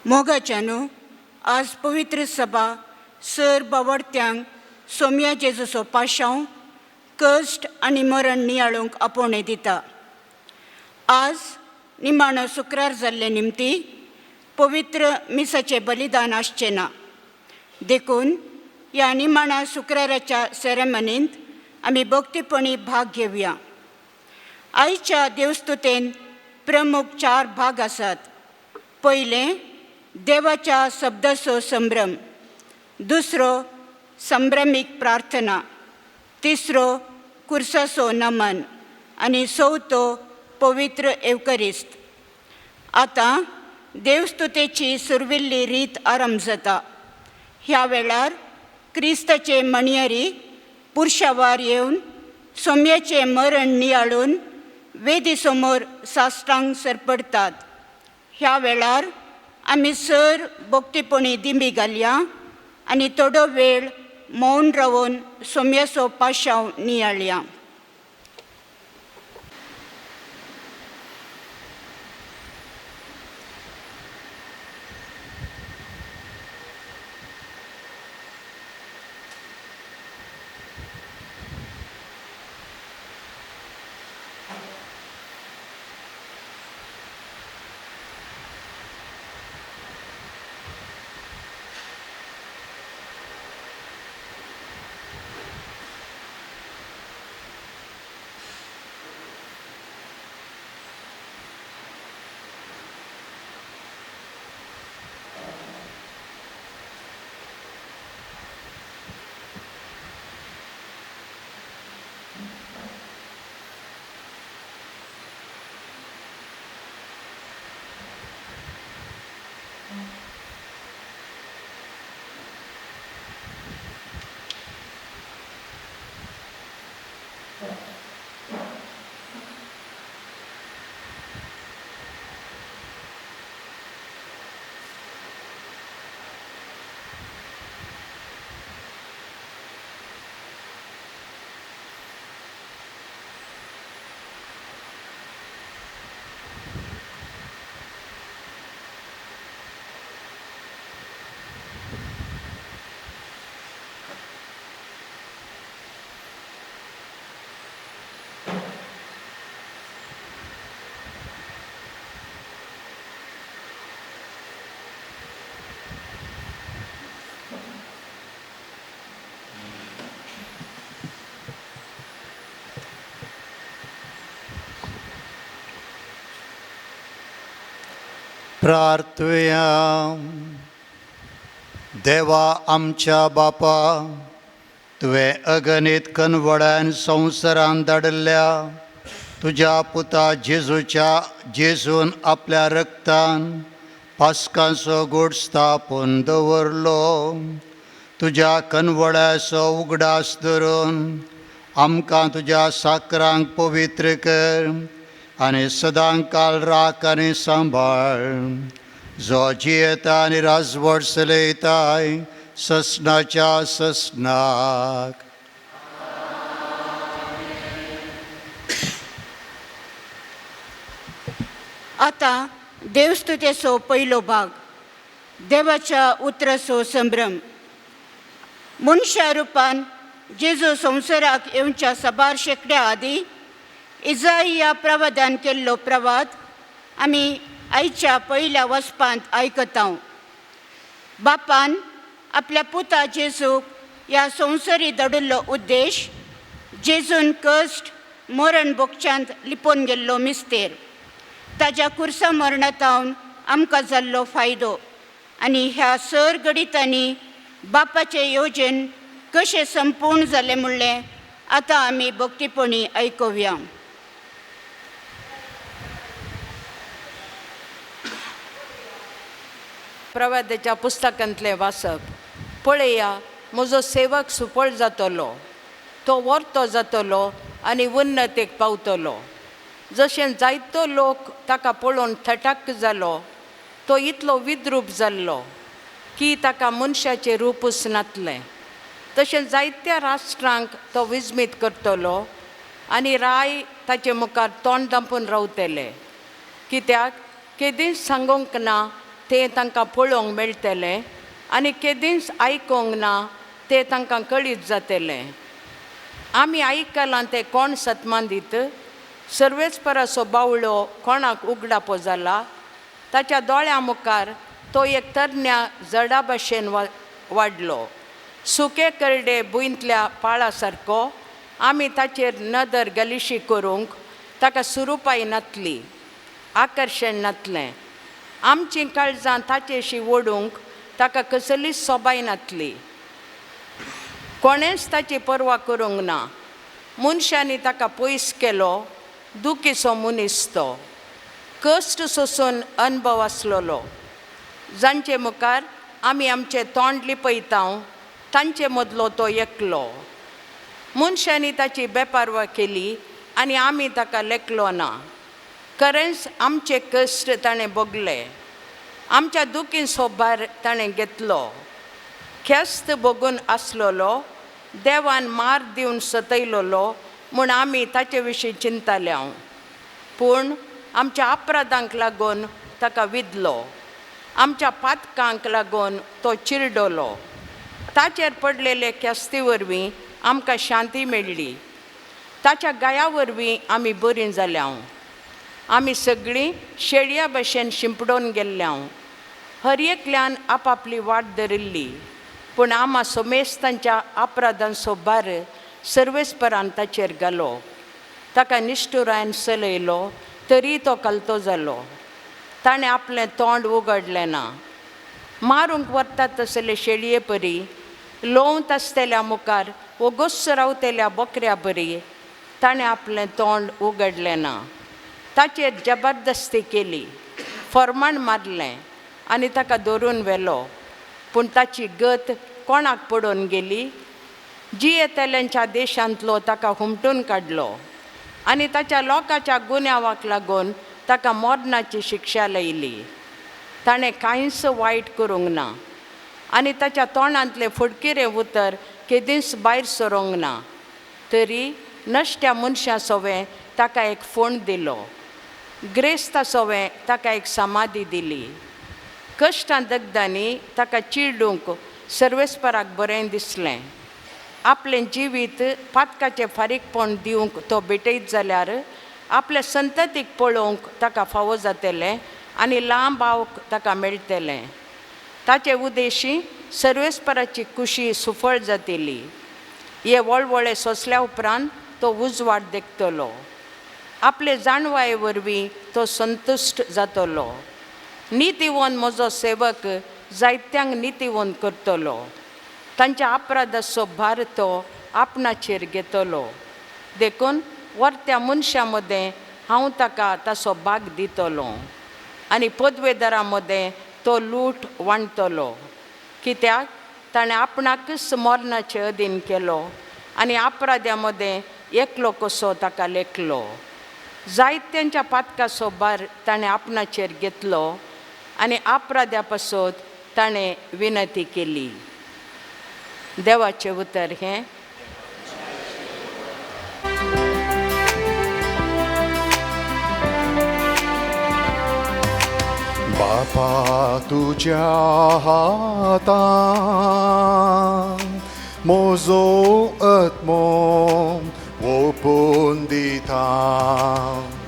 मोगाच्यानू, आज पवित्र सभा सर बावडत्यांक सोम्या जेजूचो पाशांव, कश्ट आनी मरण नियाळूंक आपोवणें दिता. आज निमाणो शुक्रार जाल्ले निमती पवित्र मिसाचें बलिदान आसचें ना, देखून ह्या निमाणा शुक्राराच्या सेरेमनींत आमी भक्तीपणी भाग घेवया. आयच्या देवस्तुतेन प्रमुख चार भाग आसात. पयलें, देवाच्या शब्दाचो संभ्रम. दुसरो, संभ्रमीक प्रार्थना. तिसरो, कुर्साचो नमन आनी चवथो, पवित्र एवकरिस्त. आतां देवस्तुतेची सुरविल्ली रीत आरंभ जाता. ह्या वेळार क्रिस्ताचे मणयरी पुरशावार येवन सोम्याचें मरण नियाळून वेदी समोर साश्टांग सरपडटात. ह्या वेळार आमी सर भक्तीपणी दिंबी घालया आनी थोडो वेळ मौन रावन सोम्याचो पाशांव नियाळया. प्रार्थुया. देवा आमच्या बापा, तुवें अगणीत कनवड्यान संवसारान धाडिल्ल्या तुज्या पुता जेजूच्या जेजून आपल्या रक्तान पास्कांचो गोड स्थापून दवरलो. तुज्या कनवड्याचो उगडास धरून आमकां तुज्या साकरांक पवित्र कर आनी सदां काल राख आनी सांबाळ, जो जियेता आनी राजवट चलयताय ससनाच्या ससनाक. आतां देवस्तुतेचो पयलो भाग, देवाच्या उतराचो संभ्रम. मनशा रुपान जेजू संवसाराक येवच्या साबार शेंकड्या आदीं इजाई प्रवादान केल्लो प्रवाद आमी आयच्या पयल्या वचपांत आयकता. बापान आपल्या पुता जेजूक ह्या संवसारी धाडिल्लो उद्देश जेजून कश्ट मरण बोगच्यांत लिपोवन गेल्लो मिस्तेर, ताज्या कुर्सा मरणातावन आमकां जाल्लो फायदो आनी ह्या सर घडितांनी बापाचें योजन कशें संपूर्ण जालें म्हणलें आतां आमी भक्तीपणी आयकुया. प्रवादाच्या पुस्तकांतलें वाचप. पळया, म्हजो सेवक सुफळ जातलो, तो वर्तो जातलो आनी उन्नतेक पावतलो. जशें जायतो लोक ताका पळोवन थटाक जालो, तो इतलो विद्रूप जाल्लो की ताका मनशाचें रूपच नातलें. तशें जायत्या राष्ट्रांक तो विजमीत करतलो आनी राय ताचे मुखार तोंड धांपून रावतले, कित्याक केदींच सांगूंक ना तें तांकां पळोवंक मेळटलें आनी केदींच आयकोंक ना तें तांकां कळीत जातलें. आमी आयकलां तें कोण सतमान दीत? सर्वेस्पराचो बावळो कोणाक उगडापो जाला? ताच्या दोळ्यां मुखार तो एक तरण्या जडा भशेन वाडलो, सुके करडे भुंयतल्या पाळा सारको. आमी ताचेर नदर गलिशी करूंक ताका सुरुपाय नातली, आकर्शण नातलें. आमचीं काळजां ताचेशी ओडूंक ताका कसलीच सोबाय नातली. कोणेंच ताची पर्वा करूंक ना. मनशांनी ताका पयस केलो. दुखीचो मनीस तो, कश्ट सोसून अणभव आसलेलो. जांचे मुखार आमी आमचें तोंड लिपयता तांचे मदलो तो एकलो. मनशांनी ताची बेपारवा केली आनी आमी ताका लेखलो ना. खरेंच आमचे कश्ट ताणें भोगले, आमच्या दुखीचो भार ताणें घेतलो. ख्यास्त भोगून आसलेलो, देवान मार दिवन सतयलोलो म्हूण आमी ताचे विशीं चिंताले हांव. पूण आमच्या अपराधांक लागून ताका विदलो, आमच्या पातकांक लागून तो चिरडलो. ताचेर पडलेले ख्यास्ती वरवीं आमकां शांती मेळ्ळी. ताच्या गाया वरवीं आमी बरीं जाल्या. आमी सगळीं शेळया भशेन शिंपडोवन गेल्ल्या. हर एकल्यान आपापली वाट धरिल्ली, पूण आमा सोमेस्तांच्या अपराधांचो भार सर्वेस्परान ताचेर घालो. ताका निश्ठुरायन चलयलो तरी तो कलतो जालो. ताणें आपलें तोंड उगडलें ना. मारूंक व्हरतात तसले शेळये परी, लोवंत आसतल्या मुखार वोगोच रावतल्या बोकऱ्या बरी ताणें आपलें तोंड उगडलें ना. ताचेर जबरदस्ती केली, फॉर्माण मारलें आनी ताका धरून व्हेलो. पूण ताची गत कोणाक पडोवन गेली? जियेतल्यांच्या देशांतलो ताका हुमटून काडलो आनी ताच्या लोकांच्या गुन्यांवाक लागून ताका मरणाची शिक्षा लायली. ताणें कांयच वायट करूंक ना आनी ताच्या तोंडांतलें फटकिरें उतर केदींच भायर सरोंक ना. तरी नश्ट्या मनशां सोवें ताका एक फोंड दिलो, ग्रेस्ता सोवें ताका एक समाधी दिली. कश्टां दगदांनी ताका चिरडूंक सर्वेस्पराक बरें दिसलें. आपलें जिवीत पातकाचें फारीकपण दिवंक तो भेटयत जाल्यार आपल्या संततीक पळोवंक ताका फावो जातलें आनी लांब आवक ताका मेळटलें. ताचे उदेशी सर्वेस्पराची कुशी सुफळ जातली. हे वळवळे सोंसल्या उपरांत तो उजवाड देखतलो. आपले जाणवाये वरवीं तो संतुश्ट जातलो. नितीवंत म्हजो सेवक जायत्यांक नितीवंत करतलो. तांच्या अपराधाचो भार तो आपणाचेर घेतलो. देखून वर्त्या मनशां मदें हांव ताका ताचो भाग दितलो आनी पदवेदारां मदें तो लूट वांटतलो. कित्याक ताणें आपणाकच मरणाचे अधीन केलो आनी अपराध्या मदें एकलो कसो ताका लेखलो. जायत्यांच्या पातकाचो भार ताणें आपणाचेर घेतलो आनी अपराध्या पासत ताणें विनंती केली. देवाचें उतर हें. बापा तुज्या हातान म्हजो आत्मो ओपून दिता.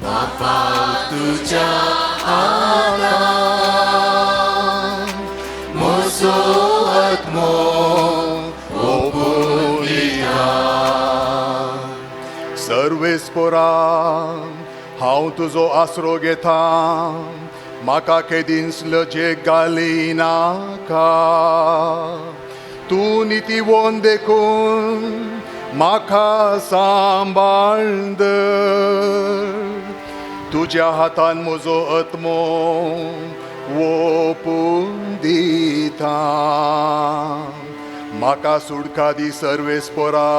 बापा तुज्या हातान म्हजो आत्मो ओपून दिता. सर्वेस्परा हांव तुजो आसरो घेता, म्हाका केदींच लजेक घालिनाका. तूं नितीवंत देखून म्हाका सांबाळ धर. तुज्या हातान म्हजो आत्मो ओपून दिता. म्हाका सुटका दी सर्वेस्परा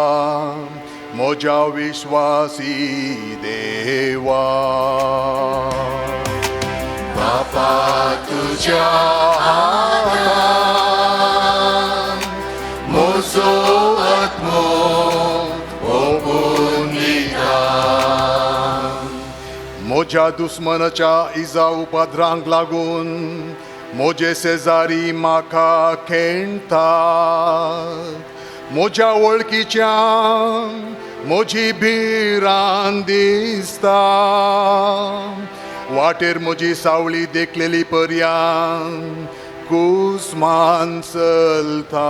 म्हज्या विश्वासी देवा. बापा तुज्या हातान म्हजो आत्मो ओपून दिता. म्हज्या दुस्मनाच्या इजा उपद्रांक लागून म्हजे शेजारी म्हाका खेणटात, म्हज्या वळखीच्यान म्हजी भिरांत दिसता. वाटेर म्हजी सावळी देखलेली पर्यान कुसमान चलतात.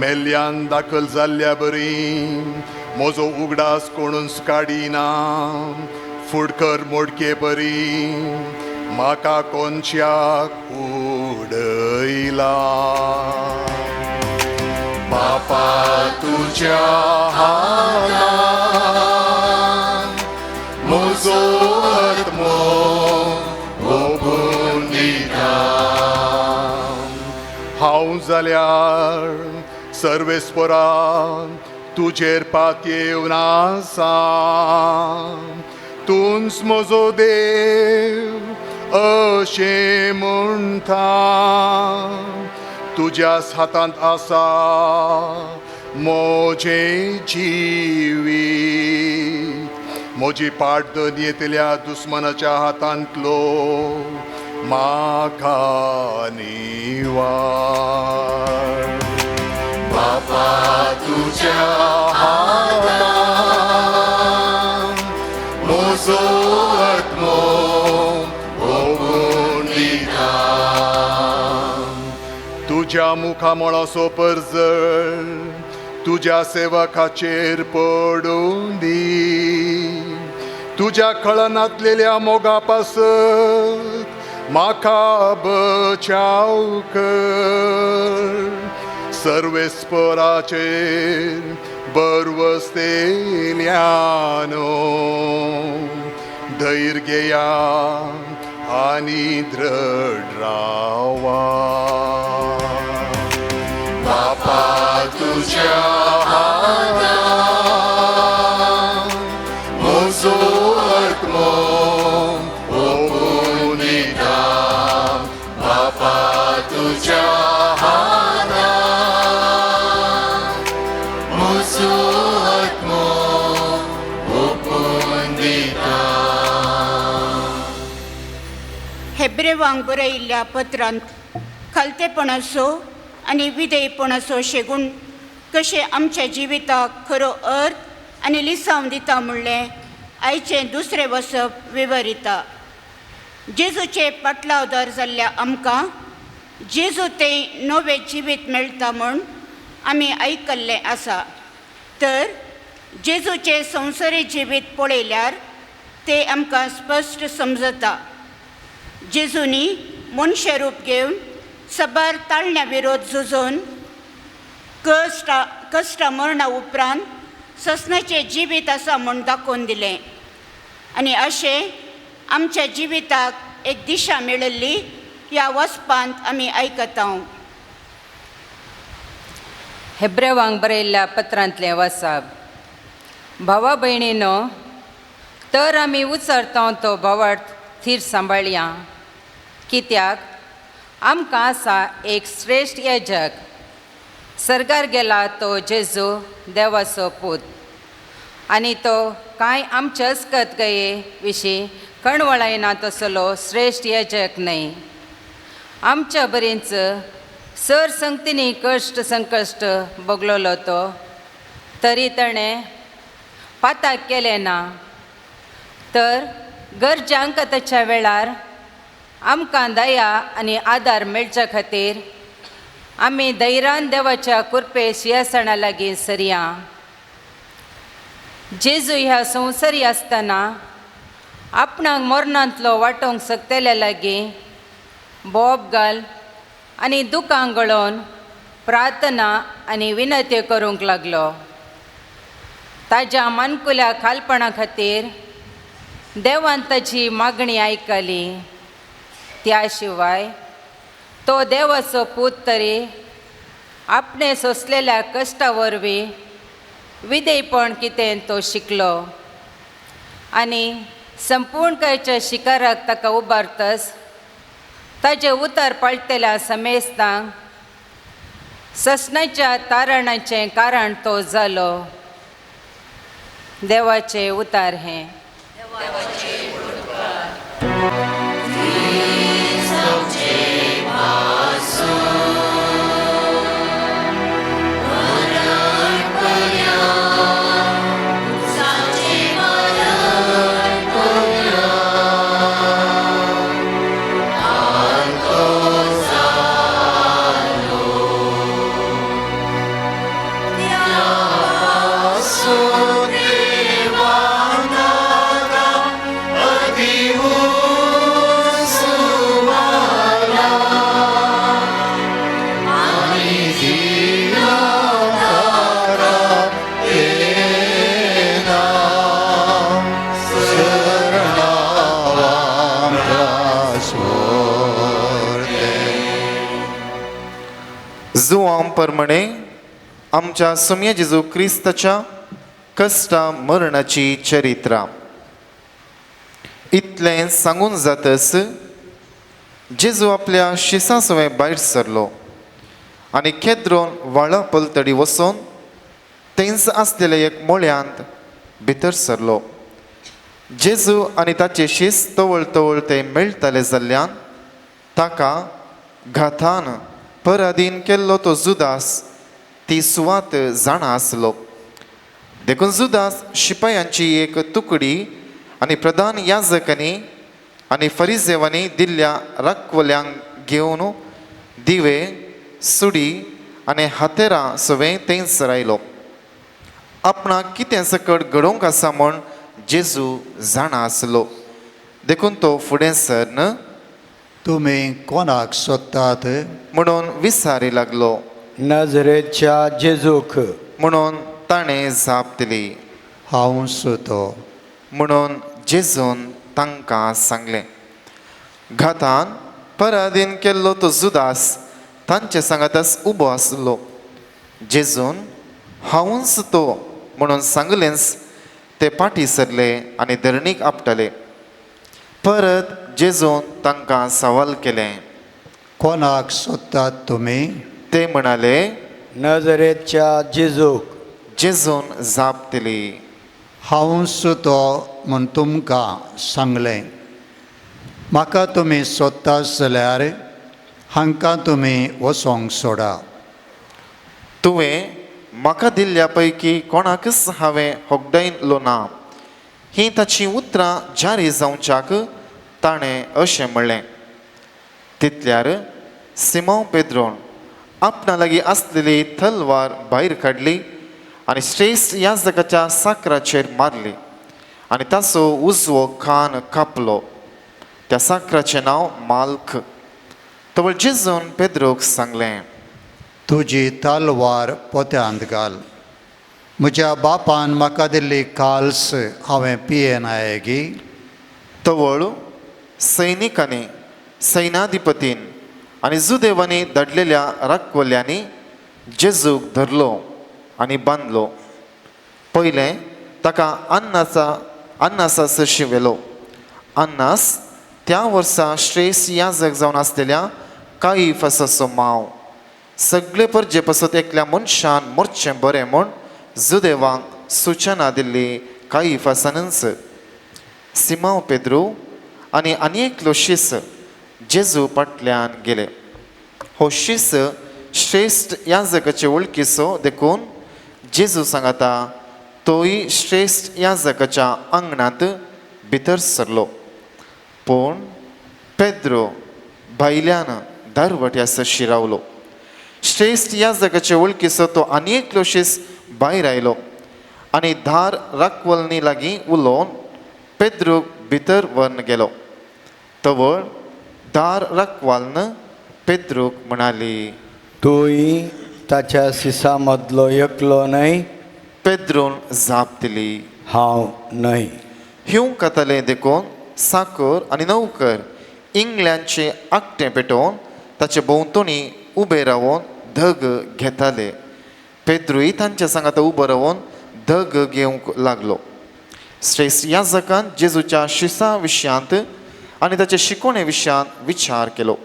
मेल्ल्यान दाखल जाल्ल्या बरी म्हजो उगडास कोणूच काडिना. फुडकर मोडके बरी म्हाका कोनशाक उडयला. बापा तुज्या हातान म्हजो आत्मो ओंपून दिता. हांव जाल्यार सर्वेस्परा तुजेर पातयेवन आसा. तूंच म्हजो देव अशें म्हणटा. तुज्याच हातांत आसा म्हजें जिवीत. म्हजी पाट दनयेंतल्या दुस्मानाच्या हातांतलो म्हाका निवार. बापा तुज्या हातान म्हजो आत्मो ओंपून दिता. तुज्या मुखामळाचो परजळ तुज्या सेवकाचेर पडूं दी. तुज्या खळनातलेल्या मोगा पासत म्हाका बचाव कर. सर्वेस्पराचेर बरवसतेल्यानो धैर्य घेया आनी दृढ रावा. बापा तुज्या हातान म्हजो आत्मो ओंपून दिता. बापा तुज्या हातान म्हजो आत्मो ओंपून दिता. हेब्रेवांक बरयिल्ल्या पत्रांत खालतेपणाचो आनी विधेयपणाचो शेगूण कशें आमच्या जिविताक खरो अर्थ आनी लिसांव दिता म्हणलें आयचें दुसरें वसप विवरिता. जेजूचे पाटलावदार जाल्ल्या आमकां जेजू तें नवें जिवीत मेळटा म्हूण आमी आयकल्लें आसा. तर जेजूचें संवसारी जिवीत पळयल्यार तें आमकां स्पश्ट समजता. जेजूनी मनशारूप रूप घेवन सबार ताळण्या विरोध झुजोवन कश्टा मरणा उपरांत ससनाचें जिवीत आसा म्हूण दाखोवन दिलें आनी अशें आमच्या जिविताक एक दिशा मेळिल्ली ह्या वचपांत आमी आयकता. हेब्रेवांक बरयल्ल्या पत्रांतलें वासाब. भावा भयणीनो, तर आमी उचरता तो भावार्थ थीर सांबाळया, कित्याक आमकां आसा एक श्रेश्ठ याजक, सर्गार गेला तो जेजू देवाचो पूत, आनी तो कांय आमचे अस्कत गये विशीं कणवळायना तसलो श्रेश्ठ याजक न्हय. आमच्या बरेंच सर संगतींनी कश्ट संकश्ट भोगलोलो तो, तरी ताणें पाताक केलें ना. तर गरजांक ताच्या वेळार आमकां दया आनी आदार मेळच्या खातीर आमी धैर्यान देवाच्या कुरपे शिंयासणा लागीं सरया. जेजू ह्या संवसारी आसतना आपणाक मरणांतलो वांटोवंक शकतल्या लागीं बोब घाल आनी दुकां गळोवन प्रार्थना आनी विनंती करूंक लागलो. ताज्या मानकुल्या खालपणा खातीर देवान ताजी मागणी आयकली. त्या शिवाय तो देवाचो पूत तरी आपणे सोंसलेल्या कश्टा वरवीं विधेयपण कितें तो शिकलो आनी संपूर्णकायच्या शिकाराक ताका उबारतस ताजें उतर पाळटल्या समेस्तांक ससनाच्या तारणाचें कारण तो जालो. देवाचें उतार हें. जुवांव परमणे आमच्या सोमया जेजू क्रिस्ताच्या कश्टा मरणाची चरित्रां. इतलें सांगून जातच जेजू आपल्या शिसां सवें भायर सरलो आनी केद्रोन व्हाळा पलतडी वचून थंयच आसलेल्या एक मोळ्यांत भितर सरलो. जेजू आनी ताचे शीस तवळ तवळ ते मेळटाले जाल्ल्यान ताका घातान पराधीन केल्लो तो जुदास ती सुवात जाणा आसलो. देखून जुदास शिपायांची एक तुकडी आनी प्रधान याजकांनी आनी फरिजेवांनी दिल्ल्या राखवल्यांक घेवन दिवे सुडी आनी हातेरां सवें थंयसर रायलो. आपणाक कितें सकट घडोवंक आसा म्हूण जेजू जाणा आसलो, देखून तो फुडें सरन तुमी कोणाक सोदतात म्हणून विसारी लागलो. नजरेच्या जेजूक म्हणून ताणें जाप दिली, हांव सुतो. म्हणून जेजून तांकां सांगलें. घातान पराधीन केल्लो तो जुदास तांचे सांगातच उबो आसलो. जेजून हांवूच तो म्हणून सांगलेंच ते फाटीं सरले आनी धरणीक आपटले. परत जेजून तांकां सवाल केलें, कोणाक सोदतात तुमी? ते म्हणाले, नजरेच्या जेजूक. जेजून जाप दिली, हांव सुतो म्हूण तुमकां सांगलें. म्हाका तुमी सोदतात जाल्यार हांकां तुमी वचोंक सोडा. तुवें म्हाका दिल्ल्या पैकी कोणाकच हांवें होगडायलो ना. हीं ताचीं उतरां जारी जावच्याक ताणें अशें म्हणलें. तितल्यार सिमांव पेद्रोन आपणा लागीं आसलेली तलवार भायर काडली आनी श्रेश्ठ याजकाच्या साकराचेर मारली आनी ताचो उजवो कान कापलो. त्या साकराचें नांव माल्क. तवळ जेजून पेद्रोक सांगलें, तुजी तलवार पोत्यांत घाल. म्हज्या बापान म्हाका दिल्ली काल्स हांवें पियेनायगी? तवळ सैनिकांनी सैनाधिपतीन आनी जुदेवांनी धाडलेल्या राखवल्यांनी जेजूक धरलो आनी बांदलो. पयलें ताका अन्नासा सरशी व्हेलो. अन्नास त्या वर्सा श्रेश्ठ याजक जावन आसलेल्या काईफासाचो मांव. सगळे परजे पासत एकल्या मनशान मोरचें बरें म्हूण जुदेवांक सुचना दिल्ली काईफासानच. सिमांव पेद्रू आनी आनी एकलो शीस जेजू फाटल्यान गेले. हो शीस श्रेश्ठ याजकाचे वळखीचो, देखून जेजू सांगाता तोय श्रेश्ठ याजकाच्या आंगणांत भितर सरलो. पूण पेद्रो भायल्यान दारवट्या सरशी रावलो. श्रेश्ठ याजकाचे वळखीचो तो आनी एकलो शीस भायर आयलो आनी धार राखवलनी लागीं उलोवन पेद्रूक भितर व्हरून गेलो. तवळ दार राखवालन पेद्रूक म्हणाली, तूंय ताच्या सिसा मदलो एकलो न्हय? पेद्रून जाप दिली, हांव न्हय. ह्यूं कतलें देखून साकर आनी नौकर इंग्ल्यांचे आकटें पेटोवन ताचे भोंवतणी उबे रावन धग घेताले. पेद्रूय तांच्या सांगाता उबो रावन धग घेवंक लागलो. श्रेश्ठ याजकान जेजूच्या शिसा विशयांत आनी ताचे शिकवणे विशयांत विचार केलो.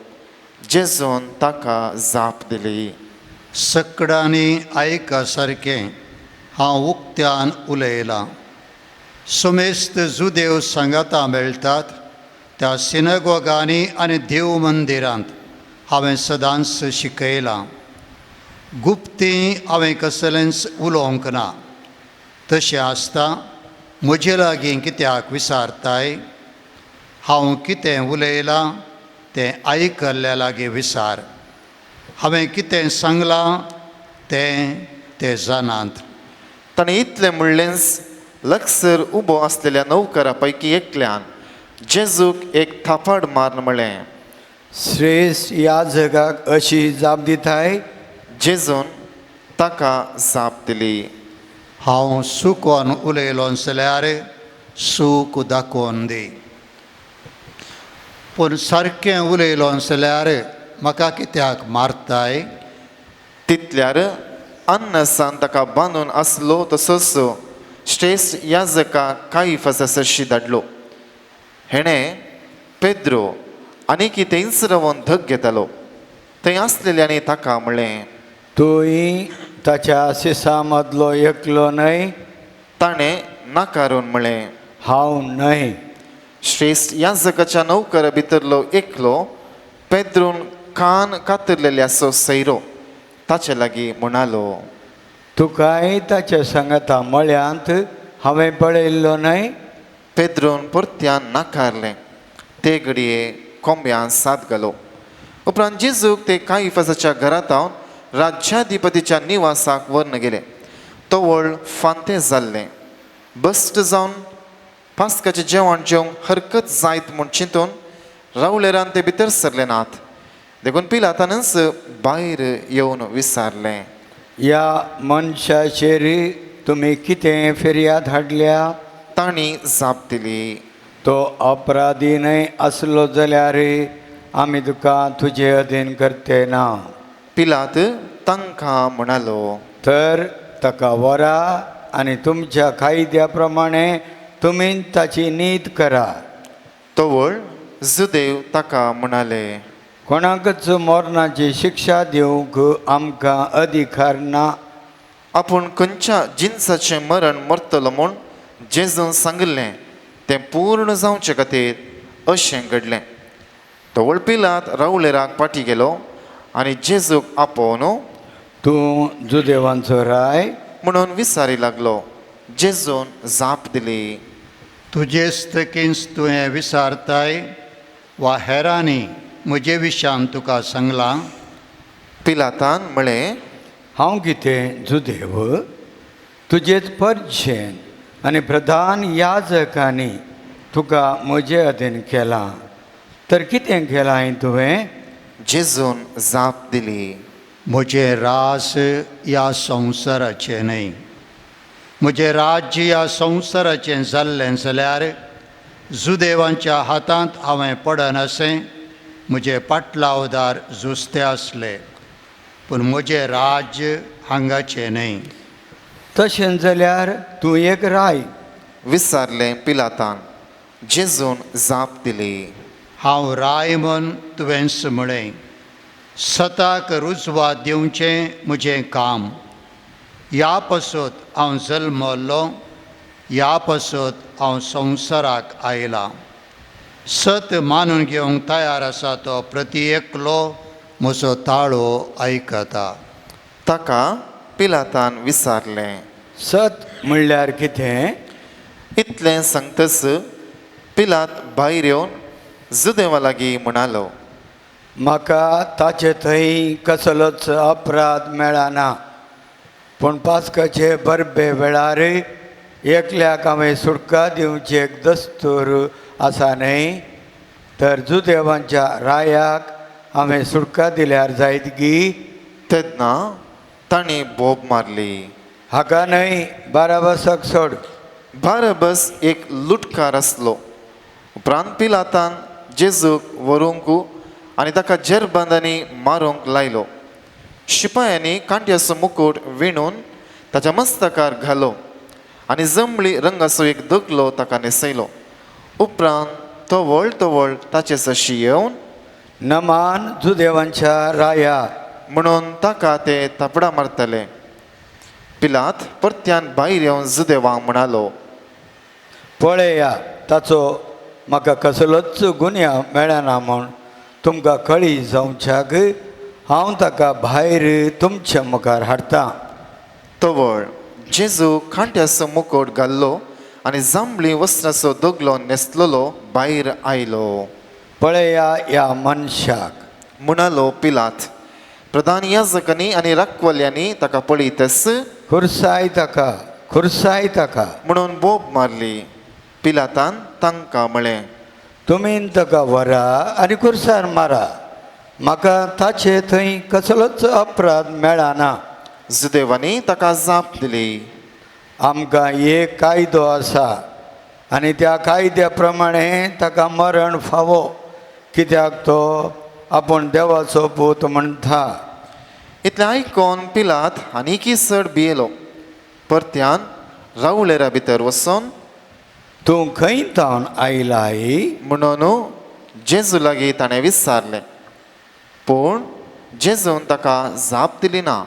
जेजून ताका जाप दिली, सकडांनी आयका सारकें हांव उक्त्यान उलयलां. समेस्त जुदेव सांगाता मेळटात त्या सिनगोगांनी आनी देव मंदिरांत हांवें सदांच शिकयलां. गुप्ती हांवें कसलेंच उलोवंक ना. तशें आसता म्हजे लागीं कित्याक विसारताय? हांव कितें उलयलां तें आयकल्ल्या लागीं विसार. हांवें कितें सांगलां तें ते जाणात. ताणें इतलें म्हणलेंच लक्षर उबो आसलेल्या नौकरा पैकी एकल्यान जेजूक एक थापाड मारून म्हणलें, श्रेश्ठ याजकाक अशी जाप दिताय? जेजून ताका जाप दिली, हांव सुकोन उलयलो जाल्यार सूख दाखोवन दी, पूण सारकें उलयलो जाल्यार म्हाका कित्याक मारताय? तितल्यार अन्नसान ताका बांदून आसलो तसोच श्रेश्ठ याजका काईफासा सरशी धाडलो. हेणें पेद्रो आनीक थंयच रावन धग घेतालो. थंय आसलेल्यांनी ताका म्हणलें, तूंय ताच्या सिसा मदलो एकलो न्हय? ताणें नाकारून म्हणलें, हांव न्हय. श्रेश्ठ याजकाच्या नौकरा भितरलो एकलो पेद्रून कान कातरलेल्याचो सैरो ताचे लागीं म्हणालो, तुकाय ताच्या सांगाता मळ्यांत हांवें पळयल्लो न्हय? पेद्रून परत्यान नाकारलें. ते घडये कोंब्यान साद घालो. उपरांत जेजूक ते काईफासाच्या घरांत राज्याधिपतीच्या निवासाक व्हरून गेले. तवळ फांते जाल्लें. बस्ट जावन पास्काचें जेवण जेवंक हरकत जायत म्हूण चिंतून रावळेरान ते भितर सरले नात. देखून पिलातानच भायर येवन विचारलें, ह्या मनशाचेर तुमी कितें फिर्याद हाडल्या? तांणी जाप दिली, तो अपराधी न्हय आसलो जाल्यार आमी तुका तुजे अधीन करते ना. पिलात तांकां म्हणालो, तर ताका व्हरा आनी तुमच्या कायद्या प्रमाणे तुमी ताची नीत करा. तवळ जुदेव ताका म्हणाले, कोणाकच मरणाची शिक्षा दिवंक आमकां अधिकार ना. आपूण खंयच्या जिनसाचें मरण मरतलो म्हूण जेजून सांगिल्लें तें पूर्ण जावचे खातीर अशें घडलें. तवळ पिलात रावळेराक फाटीं गेलो आनी जेजूक आपोवन तूं जुदेवांचो राय म्हणून विचारी लागलो. जेजून जाप दिली, तुजेच तकींच तुवें विचारताय वा हेरांनी म्हजे विशयान तुका सांगलां? पिलातान म्हळें, हांव कितें जुदेव? तुजेच परशेन आनी प्रधान याजकांनी तुका म्हजे अधीन केलां, तर कितें केलां हांवें तुवें? जेजून जाप दिली, म्हजें रास ह्या संवसाराचें न्हय. म्हजें राज्य ह्या संवसाराचें जाल्लें जाल्यार जुदेवांच्या हातांत हांवें पडनासें म्हजे पाटलावदार जुस्ते आसले, पूण म्हजें राज्य हांगाचें न्हय. तशें जाल्यार तूं एक राय? विचारलें पिलातान. जेजून जाप दिली, हांव राय म्हूण तुवेंच म्हळें. सताक रुजवात दिवचें म्हजें काम. ह्या पासत हांव जल्मल्लो, ह्या पासत हांव संवसाराक आयलां. सत मानून घेवंक तयार आसा तो प्रती एकलो म्हजो ताळो आयकता. ताका पिलातान विचारलें, सत म्हणल्यार कितें? इतलें सांगतच पिलात भायर येवन जुदेवा लागीं म्हणालो, म्हाका ताचे थंय कसलोच अपराध मेळना, पूण पास्काचे परबे वेळार एकल्याक हांवें सुटका दिवची एक दस्तूर आसा न्हय, तर जुदेवांच्या रायाक हांवें सुटका दिल्यार जायत गी? तेन्ना तांणी बोब मारली, हाका न्हय, बाराबासाक सोड. बाराबस एक लुटकार आसलो. उपरांत पिलातान जेजूक व्हरूंक आनी ताका जेरबंदांनी मारूंक लायलो. शिपायांनी कांट्याचो मुकूट विणून ताच्या मस्तकार घालो आनी जमली रंगाचो एक दगलो ताका न्हेसयलो. उपरांत तवळ तवळ ताचे सरशी येवन नमान जुदेवांच्या राया म्हणून ताका ते थापडां मारताले. पिलात परत्यान भायर येवन जुदेवांक म्हणालो, पळया ताचो म्हाका कसलोच गुन्यांव मेळना म्हूण तुमकां कळी जावच्याक हांव ताका भायर तुमच्या मुखार हाडटा. तवळ जेजू खांट्याचो मुकोट घाल्लो आनी जांबळी वस्त्राचो दगलो न्हेसलेलो भायर आयलो. पळया ह्या मनशाक, म्हणालो पिलात. प्रधान याजकांनी आनी राखवाल्यांनी ताका पळयतच खुर्साय ताका, खुर्साय ताका म्हणून बोब मारली. पिलातान तांकां म्हळें, तुमी ताका व्हरा आनी खुर्सार मारा, म्हाका ताचे थंय कसलोच अपराध मेळना. जुदेवांनी ताका जाप दिली, आमकां एक कायदो आसा आनी त्या कायद्या प्रमाणे ताका मरण फावो, कित्याक तो आपूण देवाचो पूत म्हणटा. इतलें आयकोन पिलात आनीकय चड भियेलो. परत्यान रावळेरा भितर वचोन तूं खंय तावन आयलाय म्हणून जेजू लागीं ताणें विचारलें. पूण जेजून ताका जाप दिली ना.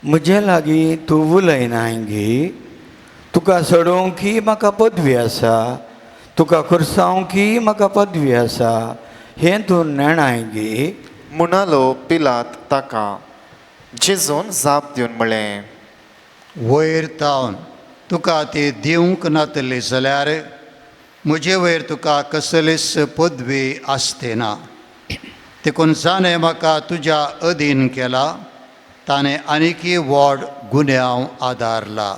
म्हजे लागीं तूं उलयनाय गी? तुका सोडोवंक म्हाका पदवी आसा, तुका खुर्सावंक म्हाका पदवी आसा, हें तूं नेणाय गी? म्हणालो पिलात ताका. जेजून जाप दिवन म्हळें, वयर तावन तुका ती दिवंक नातली जाल्यार म्हजे वयर तुका कसलीच पदवी आसते ना. देखून जाणें म्हाका तुज्या अधीन केला ताणें आनीकय व्हड गुन्यांव आदारला.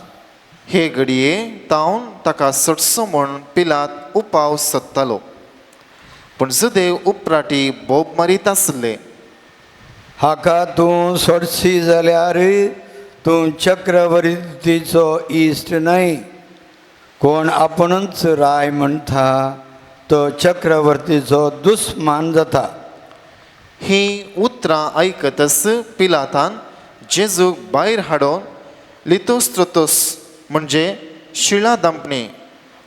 हे घडये तावन ताका सोडचो म्हूण पिलात उपाव सोदतालो. पूण जुदेव उपराटी बोब मारीत आसले. हाका तूं सोडशी जाल्यार तूं चक्रवर्तीचो इश्ट न्हय. कोण आपुणूच राय म्हणटा तो चक्रवर्तीचो दुस्मान जाता. ही उतरां आयकतच पिलातान जेजूक भायर हाडून लितोस्त्रोतोस म्हणजे शिळा दांपणी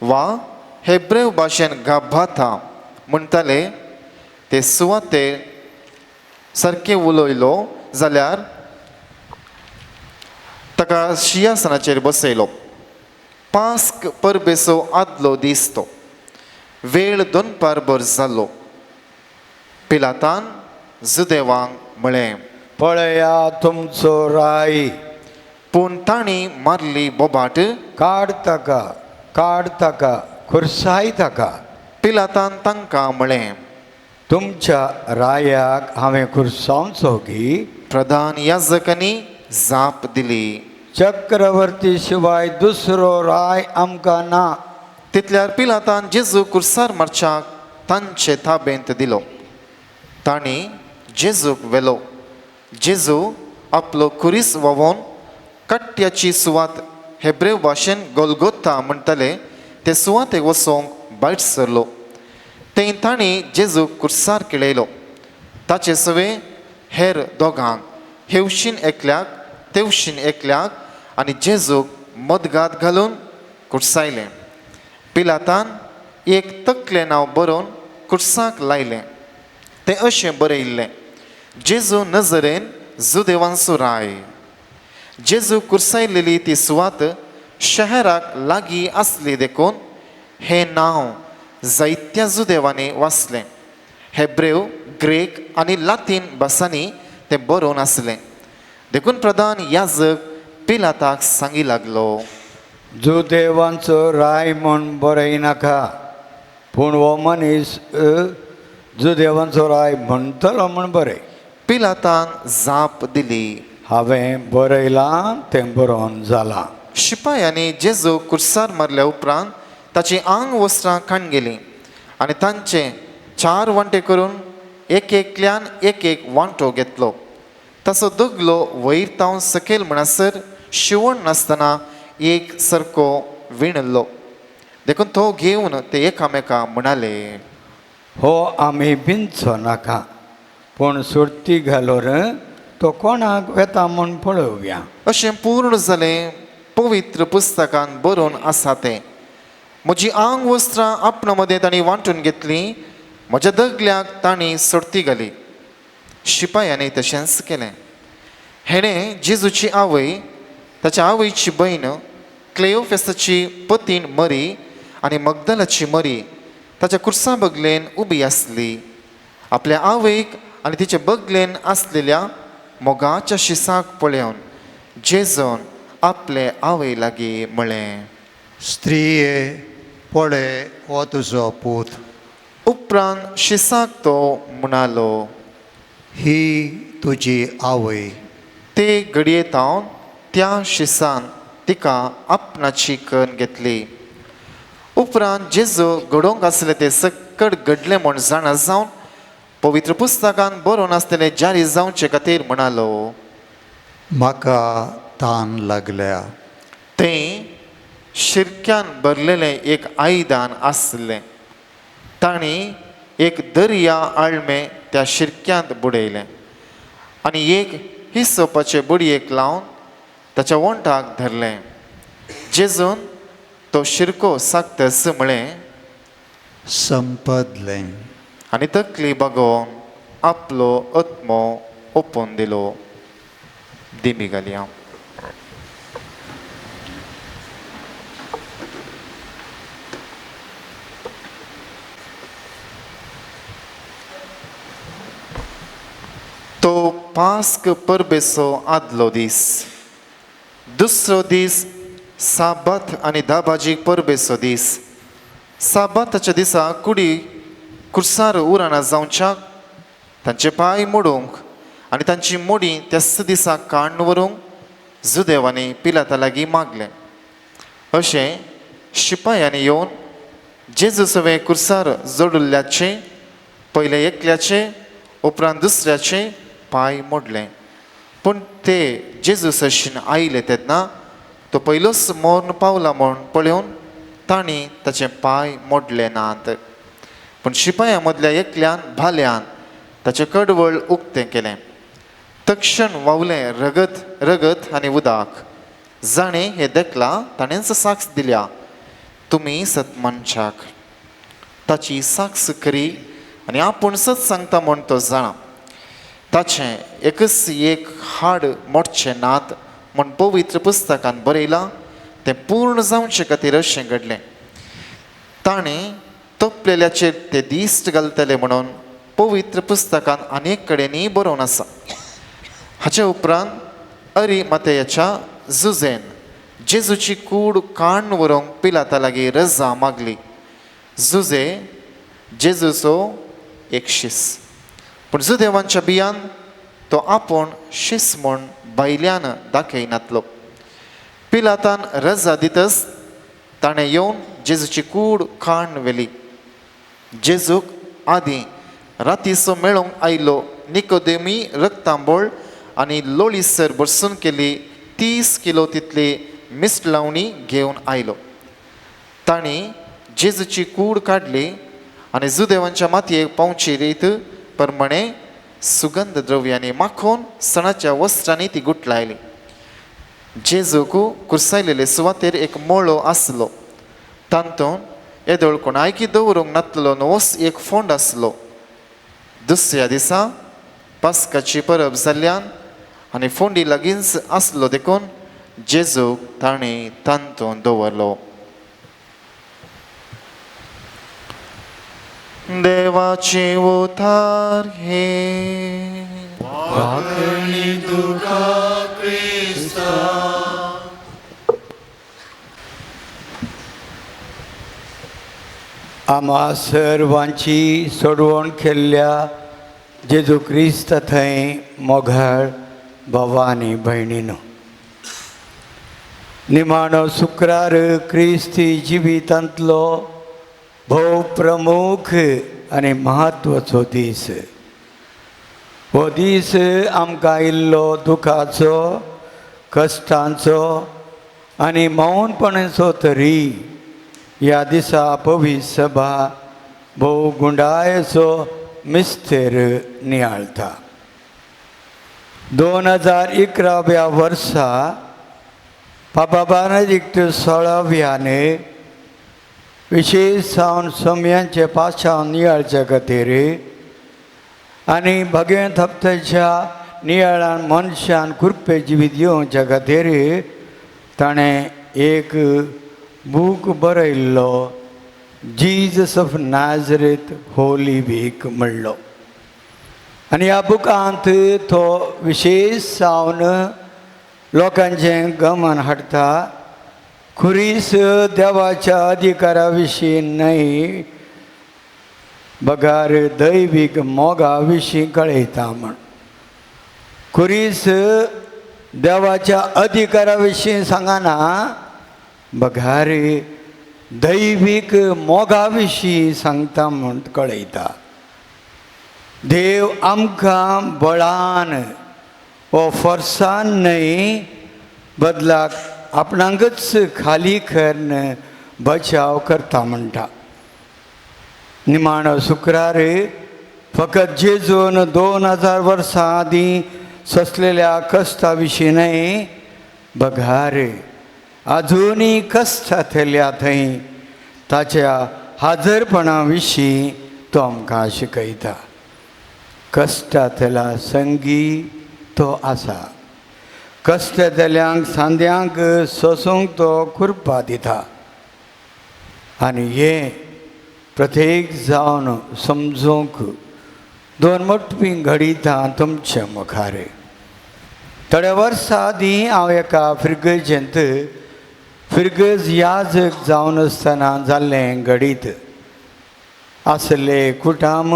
वा हेब्रेव भाशेन गाभाथा म्हणटाले ते सुवाते सारकें उलयलो जाल्यार ताका शिंयासनाचेर बसयलो. पास्क परबेचो आदलो दीस तो. वेळ दनपार भर जालो. पिलातान जुदेवांक म्हळें, पळया तुमचो राय. पूण तांणी मारली बोबाट, काड ताका, काड ताका, खुर्साय ताका. पिलातान तांकां म्हळें, तुमच्या रायाक हांवें खुर्सावचो गी? प्रधान याजकांनी जाप दिली, चक्रवर्ती शिवाय दुसरो राय आमकां ना. तितल्यार पिलातान जेजू कुर्सार मारच्याक तांचे ताबेंत दिलो. तांणी जेजूक व्हेलो. जेजू आपलो खुरीस व्हांवोवन कट्ट्याची सुवात हेब्रेव भाशेन गोलगोता म्हणटाले ते सुवातेक वचोंक भायर सरलो. थंय तांणी जेजूक कुर्सार खेळयलो. ताचे सवे हेर दोगांक, हेवशीन एकल्याक तेवशीन एकल्याक, आनी जेजूक मदगात घालून कुर्सायलें. पिलातान एक तकलें नांव बरोवन कुर्साक लायलें. तें अशें बरयल्लें, जेजू नजरेन जुदेवांचो राय. जेजू कुर्सायलेली ती सुवात शहराक लागीं आसली देखून हें नांव जायत्या जुदेवांनी वाचलें. हेब्रेव, ग्रीक आनी लातीन भासांनी तें बरोवन आसलें. देखून प्रधान याजक पिलाताक सांगी लागलो, जुदेवांचो राय म्हूण बरयनाका, पूण हो मनीस जुदेवांचो राय म्हणटलो म्हूण बरय. पिलातान जाप दिली, हांवें बरयलां तें बरोवन जालां. शिपायांनी जेजू कुर्सार मारल्या उपरांत ताची आंग वस्त्रां काण गेलीं आनी तांचे 4 वांटे करून एक एकल्यान एक एक वांटो घेतलो. ताचो दगलो वयर तावन सकयल म्हणसर शिवण नासतना एक सारको विणलो. देखून तो घेवन ते एकामेका म्हणाले, हो आमी बिनचो नाका, पूण सुर्ती घालोर तो कोणाक वेता म्हूण पळोवया. अशें पूर्ण जालें पवित्र पुस्तकान बरोवन आसा तें. म्हजी आंग वस्त्रां आपणा मदें तांणी वांटून घेतलीं, म्हज्या दगल्याक तांणी सोडती घाली. शिपायांनी तशेंच केलें. हेणें जेजूची आवय, ताच्या आवयची भयण क्लेओफेसाची पतीण मरी आनी मगदलाची मरी ताच्या कुर्सा बगलेन उबी आसली. आपल्या आवयक आनी तिचे बगलेन आसलेल्या मोगाच्या शिसाक पळोवन जेजून आपले आवय लागीं म्हळें, स्त्रिये पळय हो तुजो पूत. उपरांत शिसाक तो म्हणालो, ही तुजी आवय. ते घडये तावन त्या शिसान तिका आपणाची कन्न घेतली. उपरांत जेजू घडोवंक आसलें तें सकट घडलें म्हूण जाणा जावन पवित्र पुस्तकान बरोवन आसलेलें जारी जावचे खातीर म्हणालो, म्हाका तान लागल्या. तें शिरक्यान भरलेलें एक आयदन आसलें. तांणी एक दर्या आळमें त्या शिरक्यांत बुडयलें आनी एक हिसोपाचे बडयेक लावन ताच्या वोंठाक धरलें. जेजून तो शिरको साकतस म्हळें, संपदलें. आनी तकली बागोवन आपलो आत्मो ओपून दिलो. दिमी घालया. तो पास्क परबेचो आदलो दीस. दुसरो दीस साबात आनी दाबाजीक परबेचो दीस. साबाताच्या दिसा कुडी कुर्सार उराना जावच्याक तांचे पांय मोडूंक आनी तांची मोडी त्याच दिसा काण्ण व्हरूंक जुदेवांनी पिलाता लागीं मागलें. अशें शिपायांनी येवन जेजू सवें कुर्सार जोडिल्ल्याचे पयले एकल्याचे उपरांत दुसऱ्याचे पांय मोडले. पूण ते जेजू सरशीन आयले तेन्ना तो पयलोच मर्ण पावला म्हूण पळोवन तांणी ताचे पांय मोडले नात. पूण शिपायां मदल्या एकल्यान भाल्यान ताचें कडवळ उक्तें केलें. तक्षण वावलें रगत रगत आनी उदक. जाणें हें देखलां ताणेंच साक्ष दिल्या, तुमी सत मनशाक. ताची साक्ष खरी आनी आपूण सत सांगता म्हूण तो जाणा. ताचें एकच एक हाड मोडचें नात म्हूण पवित्र पुस्तकान बरयलां तें पूर्ण जावचे खातीर अशें घडलें. ताणें तोपलेल्याचेर ते दिश्ट घालतले म्हणून पवित्र पुस्तकान अनेक कडेनय बरोवन आसा. हाचे उपरांत अरी मातयाच्या जुझेन जेजूची कूड काण्ण व्हरूंक पिलाता लागीं रजा मागली. जुझे जेजूचो एक शीस. पूण जुदेवांच्या बियान तो आपूण शीस म्हूण भायल्यान दाखयनातलो. पिलातान रजा दितच ताणें येवन जेजूची कूड काण्ण व्हेली. जेजूक आदीं रातीचो मेळोवंक आयलो निकोदेमी रक्तांबोळ आनी लोळीसर भरसून केली 30 किलो तितली मिसलावणी घेवन आयलो. तांणी जेजूची कूड काडली आनी जुदेवांच्या मातयेक पावची रीत प्रमाणे सुगंध द्रव्यांनी माखोवन सणाच्या वस्त्रांनी ती गुटलायली. जेजूक कुर्सायलेले सुवातेर एक मळो आसलो. तातूंत येदोळ कोणायकी दवरूंक नातलो नवोच एक फोंड आसलो. दुसऱ्या दिसा पास्काची परब जाल्ल्यान आनी फोंडी लागींच आसलो देखून जेजूक ताणें तातूंत दवरलो. देवाचे उतार हे वागणी तुका क्रिस्ता. आम्हा सर्वांची सोडवण केल्ल्या जेजू क्रिस्त थंय मोगाळ भावा आनी भयणीनो, निमाणो शुक्रार क्रिस्ती जिवितांतलो भोव प्रमुख आनी म्हत्वाचो दीस. हो दीस आमकां इल्लो दुखाचो, कश्टांचो आनी मौनपणाचो तरी ह्या दिसा पवित्र सभा भोव गुंडायेचो मिस्तेर नियाळटा. 2011व्या वर्सा पापा बेनेडिक्ट 16व्याने विशेश जावन सोम्यांचे पाशांव नियाळच्या खातीर आनी भगेंत हप्त्याच्या नियाळान मनशान कृपे जिवीत येवच्या खातीर ताणें एक बूक बरयल्लो, Jesus of Nazareth holy week म्हणलो. आनी ह्या बुकांत तो विशेश जावन लोकांचें गमन हाडटा. खुरीस देवाच्या अधिकारा विशीं न्हय बगार दैवीक मोगा विशीं कळयता म्हण. खुरीस देवाच्या अधिकारा विशीं सांगना बगार दैवीक मोगा विशीं सांगता म्हूण कळयता. देव आमकां बळान वो फोर्सान न्हय बदलाक आपणाकच खाली करून बचाव करता म्हणटा. निमाणो शुक्रार फकत जेजून 2000 वर्सां आदीं सोंसलेल्या कश्टा विशीं न्हय, बघार आजुनूय कश्टांतल्या थंय ताच्या हाजरपणा विशीं तो आमकां शिकयता. कश्टांतल्या संगी तो आसा. कश्टांतल्यांक सांद्यांक सोसूंक तो कृपा दिता. आनी हें प्रत्येक जावन समजूंक दोन मोटवीं घडितां तुमचे मुखार. थोड्या वर्सां आदीं हांव एका फिर्गजेंत फिर्गज याजक जावन आसतना जाल्लें घडीत. आसले कुटाम,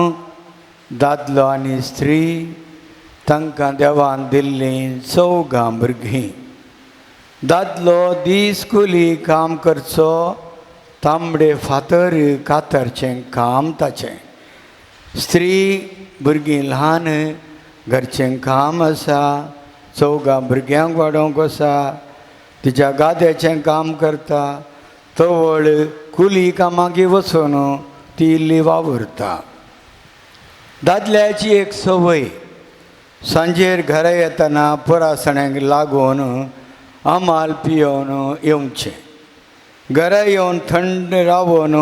दादलो आनी स्त्री, तांकां देवान दिल्लीं चवगां भुरगीं. दादलो दीस कुली काम करचो, तांबडे फातर कातरचें काम ताचें. स्त्री भुरगीं ल्हान, घरचें काम आसा, चवगां भुरग्यांक वाडोवंक आसा, तिच्या गाद्याचें काम करता, तवळ कुली कामाक वचून ती इल्ली वावुरता. दादल्याची एक संवय, सांजेर घरा येतना पुरासण्यांक लागून आमाल पियोवन येवचें. घरा येवन थंड रावन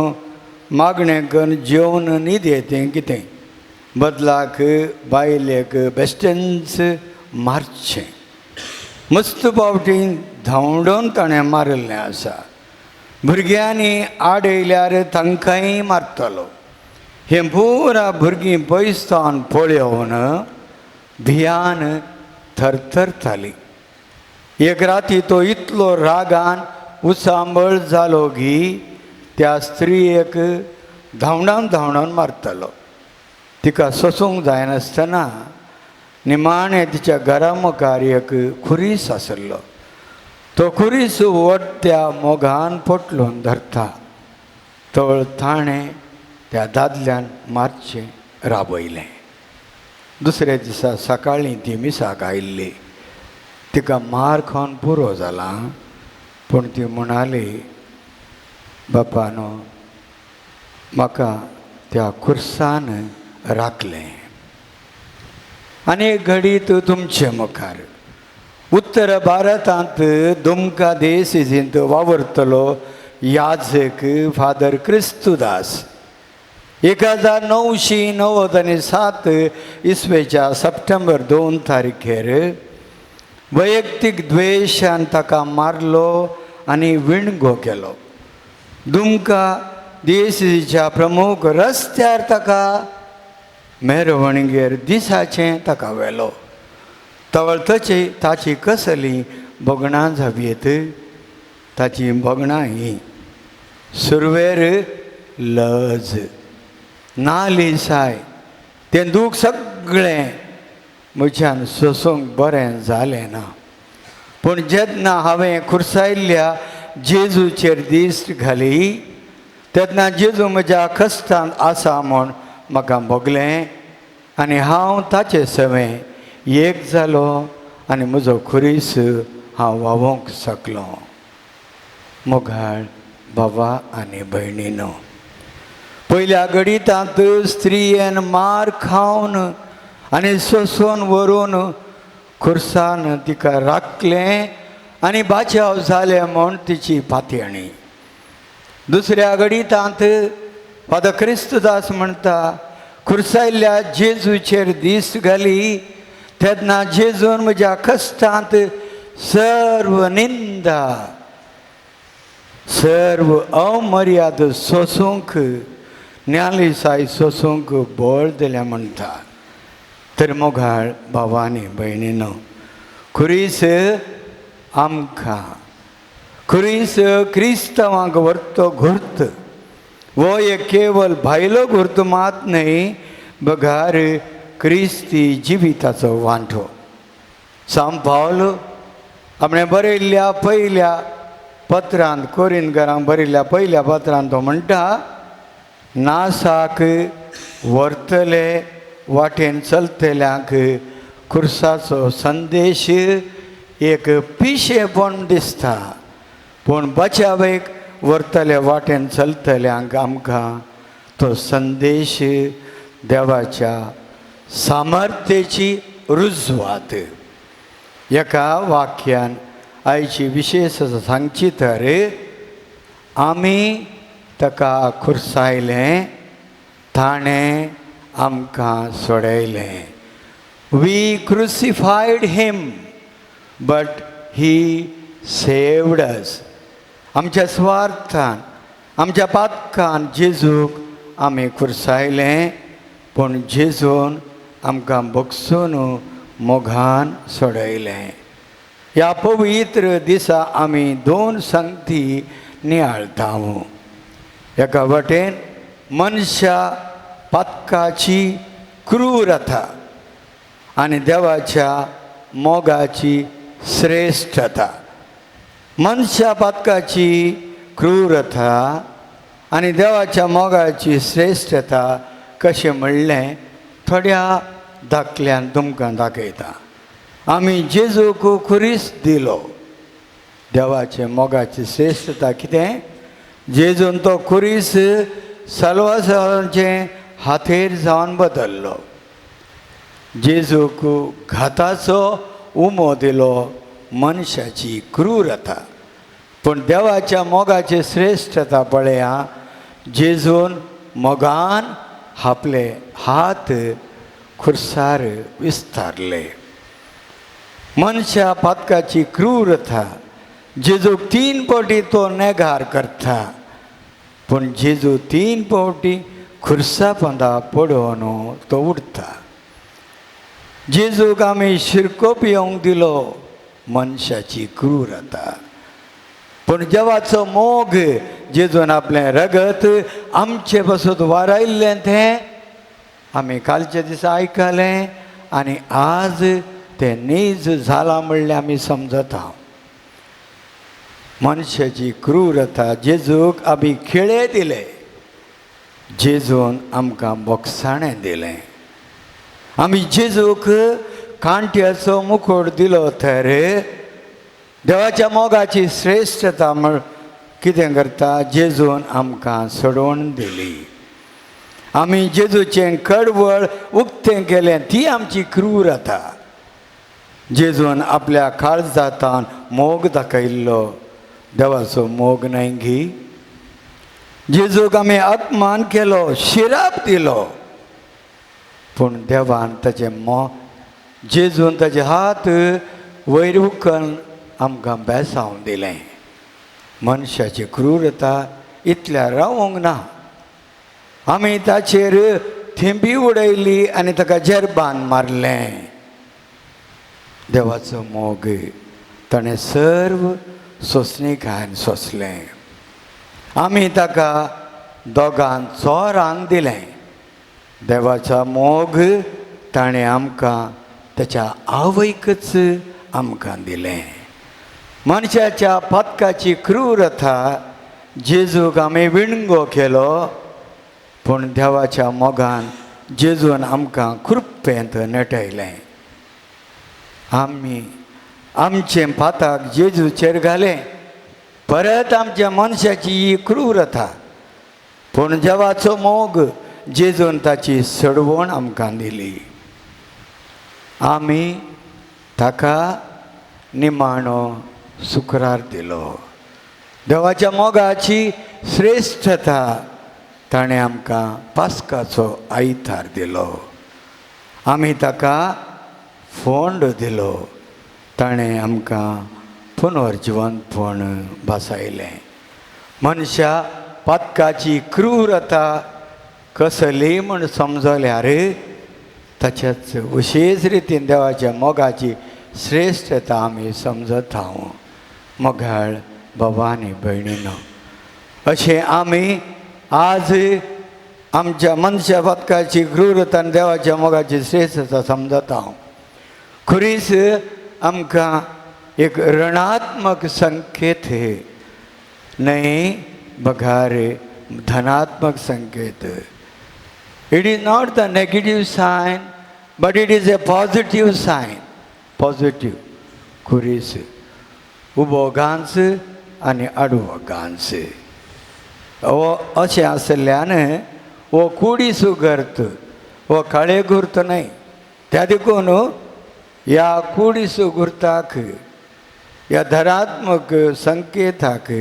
मागणें करून जेवन न्हिदें कितें बदलाक बायलेक बेश्टेंच मारचें. मस्त पावटी धांवडोवन ताणें मारिल्लें आसा. भुरग्यांनी आडयल्यार तांकांय मारतलो. हें पुरा भुरगीं पयस सावन पळोवन भियान थरथरताली. एक राती तो इतलो रागान उचांबळ जालो की त्या स्त्रियेक धांवडावन धांवडावन मारतालो. तिका सोसूंक जायनासतना निमाणें तिच्या घरा मुखार एक खुरीस आसलो. तो खुरीस वट्ट्या मोगान पोटलून धरता. तवळ ताणें त्या दादल्यान मातशें राबयलें. दुसऱ्या दिसा सकाळीं ती मिसाक आयिल्ली. तिका मार खावन पुरो जाला, पूण ती म्हणाली, बापानो म्हाका त्या खुर्सान राखलें. आनी एक घडी तूं तुमचे मुखार उत्तर भारतांत दुमका देसीजींत वावुरतलो याजक फादर क्रिस्तुदास 1997 इसवेच्या सप्टेंबर 2 तारखेर वैयक्तीक द्वेशान ताका मारलो आनी विणगो केलो. दुमका देसीच्या प्रमुख रस्त्यार ताका मेरवणगेर दिसाचें ताका व्हेलो. तवळ ताची कसली भोगणां जावयेत. ताची भोगणां ही सुरवेर लज नालिसाय, तें दूख सगळें म्हज्यान सोसूंक बरें जालें ना. पूण जेन्ना हांवें खुर्सायल्ल्या जेजूचेर दिश्ट घाली तेन्ना जेजू म्हज्या कश्टांत आसा म्हूण म्हाका भोगलें आनी हांव ताचे सवें एक जालो आनी म्हजो खुरीस हांव व्हांवोंक शकलो. मोगाळ बाबा आनी भयणीनो, पयल्या गणितांत स्त्रियेन मार खावन आनी सोसून व्हरून खुर्सान तिका राखलें आनी बाचाव जालें म्हूण तिची पातयणी. दुसऱ्या गणितांत फादर क्रिस्तदास म्हणटा, खुर्सायल्ल्या जेजूचेर दीस घाली तेन्ना जेजून म्हज्या कश्टांत सर्व निंदा सर्व अमर्याद सोसूंक न्यालिसाय सोसूंक बळ दिलें म्हणटा. तर मोगाळ भावांनी भयणीनो, खुरीस आमकां खुरीस क्रिस्तांवांक व्हरतो घुर्त वो एक केवल भायलो घुर्त मात न्हय बगार क्रिस्ती जिविताचो वांटो. सांव पावल आपणें बरयल्ल्या पयल्या पत्रांत कोरिंदकारांक बरयल्ल्या पयल्या पत्रांत तो म्हणटा, नासाक व्हरतले वाटेन चलतल्यांक खुर्साचो संदेश एक पिशेपण दिसता, पूण बचावेक व्हरतले वाटेन चलतल्यांक आमकां तो संदेश देवाच्या सामर्थ्याची रुजवात. एका वाक्यान आयची विशेश सांगची तर आमी ताका खुर्सायलें, ताणें आमकां सोडयलें. We crucified him but he saved us. आमच्या स्वार्थान, आमच्या पातकान जेजूक आमी खुर्सायलें, पूण जेजून आमकां बगसून मोगान सोडयलें. ह्या पवित्र दिसा आमी दोन संगती नियाळटा. एका वटेन मनशा पातकाची क्रूरता आनी देवाच्या मोगाची श्रेश्ठता. मनशा पातकाची क्रूरता आनी देवाच्या मोगाची श्रेश्ठता कशें म्हणलें थोड्या दाखल्यान तुमकां दाखयता. आमी जेजूक खुरीस दिलो. देवाचे मोगाची श्रेश्ठता कितें? जेजून तो खुरीस साल्वासाचे हातेर जावन बदल्लो. जेजूक घाताचो उमो दिलो मनशाची क्रूरता. पूण देवाच्या मोगाची श्रेश्ठता पळया, जेजून मोगान आपले हात खुर्सार विस्तारले. मनशा पातकाची क्रूरता जेजूक 3 फावटी तो नेगार करता, पूण जेजू 3 फावटी खुर्सा पोंदा पडोवन तो उरता. जेजूक आमी शिरको पिवंक दिलो मनशाची क्रूरता, पूण देवाचो मोग जेजून आपलें रगत आमचे पासून वारायल्लें तें आमी कालच्या दिसा आयकलें आनी आज तें नीज जालां म्हणलें आमी समजता. मनशाची क्रूरता जेजूक आमी खिळे दिले, जेजून आमकां बोगसाणें दिलें. आमी जेजूक कांट्याचो मुखोट दिलो तर देवाच्या मोगाची श्रेश्ठता म्हण कितें करता? जेजून आमकां सोडोवन दिली. आमी जेजूचें कडवळ उक्तें केलें, ती आमची क्रूरता. जेजून आपल्या काळजांत मोग दाखयल्लो, देवाचो मोग न्हय गी? जेजूक आमी अपमान केलो, शिराप दिलो, पूण देवान ताचें जेजून ताचे हात वयर उखलून आमकां बेसांव दिलें. मनशाची क्रूरता इतल्या रावंक ना. आमी ताचेर थेंबी उडयली आनी ताका जेरबान मारलें. देवाचो मोग ताणें सर्व सोंसणीकायेन सोंसलें. आमी ताका दोगान चोरांक दिलें. देवाचो मोग ताणें आमकां ताच्या आवयकच आमकां दिलें. मनशाच्या पातकाची क्रूरता जेजूक आमी विणगो केलो, पूण देवाच्या मोगान जेजून आमकां कृपेंत नेटयलें. आमी आमचें पाताक जेजूचेर घालें, परत आमच्या मनशाची ही क्रूरता, पूण देवाचो मोग जेजून ताची सडवण आमकां दिली. आमी ताका निमाणो सुक्रार दिलो. देवाच्या मोगाची श्रेश्ठता ताणें आमकां पास्काचो आयतार दिलो. आमी ताका फोंड दिलो, ताणें आमकां पुनर्जिवंतपण भासायलें. मनशा पातकाची क्रूरता कसली म्हूण समजल्यार ताच्याच विशेश रितीन देवाच्या मोगाची श्रेश्ठता आमी समजता. मोगाळ बाबा आनी भयणीनो, अशें आमी आज आमच्या मनशा पातकाची क्रूरता आनी देवाच्या मोगाची श्रेश्ठता समजता. खुरीस आमकां एक ऋणात्मक संकेत हे न्हय बघार धनात्मक संकेत. It is not the negative sign but it is a positive sign. Positive खुरीस उबो घांस आनी आडवो घांस हो अशें आसल्यान हो कुडीसो गर्त, हो काळे गुर्त न्हय. त्या देखून ह्या कुडीस गुर्ताक, ह्या धरात्मक संकेताक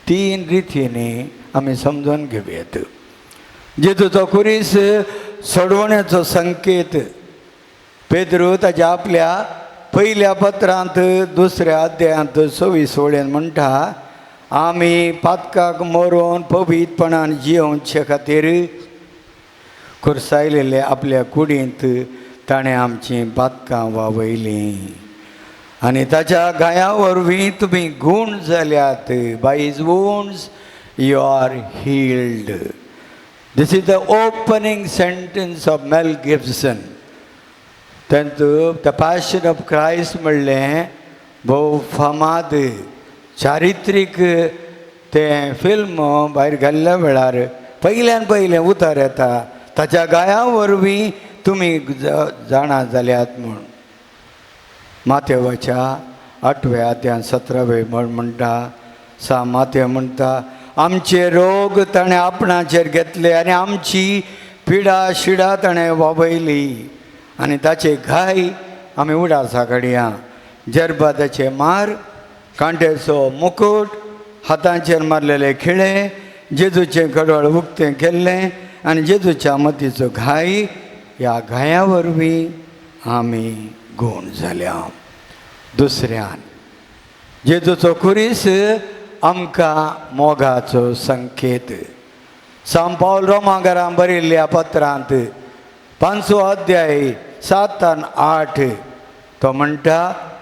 तीन रितींनी आमी समजून घेवयेत. जेजूचो खुरीस सोडवण्याचो संकेत पेद्रू ताज्या आपल्या पयल्या पत्रांत दुसऱ्या अध्यायांत 26 वळेन म्हणटा, आमी पातकाक मरोन पवित्रपणान जियोवचे खातीर खुर्सायलेले आपल्या कुडींत ताणें आमचीं पातकां वावयलीं आनी ताच्या घाया वरवीं तुमी गूण जाल्यात. By his wounds you are healed. This is the opening sentence of Mel Gibson. तांचो the passion of Christ म्हणलें भोव फामाद चारित्रीक तें फिल्म भायर घाल्ल्या वेळार पयल्यान पयलें उतर येता ताच्या गाया वरवीं तुमी जाणा जाल्यात म्हूण. माथेवाच्या 8व्या अध्यायान 17वे म्हण म्हणटा, सा माथेव म्हणटा, आमचे रोग ताणें आपणाचेर घेतले आनी आमची पिडा शिडा ताणें वावयली आनी ताचे घाय आमी उडासा काडया. जरबादाचे मार, कांट्याचो मुकूट, हातांचेर मारलेले खिळे, जेजूचें कडवळ उक्तें केल्लें आनी जेजूच्या मतीचो घाय, ह्या घाया वरवीं आमी गूण जाल्या. दुसऱ्यान जेजूचो खुरीस आमकां मोगाचो संकेत. सांव पावल रोमांगरां बरयल्ल्या पत्रांत 5वो अध्याय 7 आनी 8 तो म्हणटा,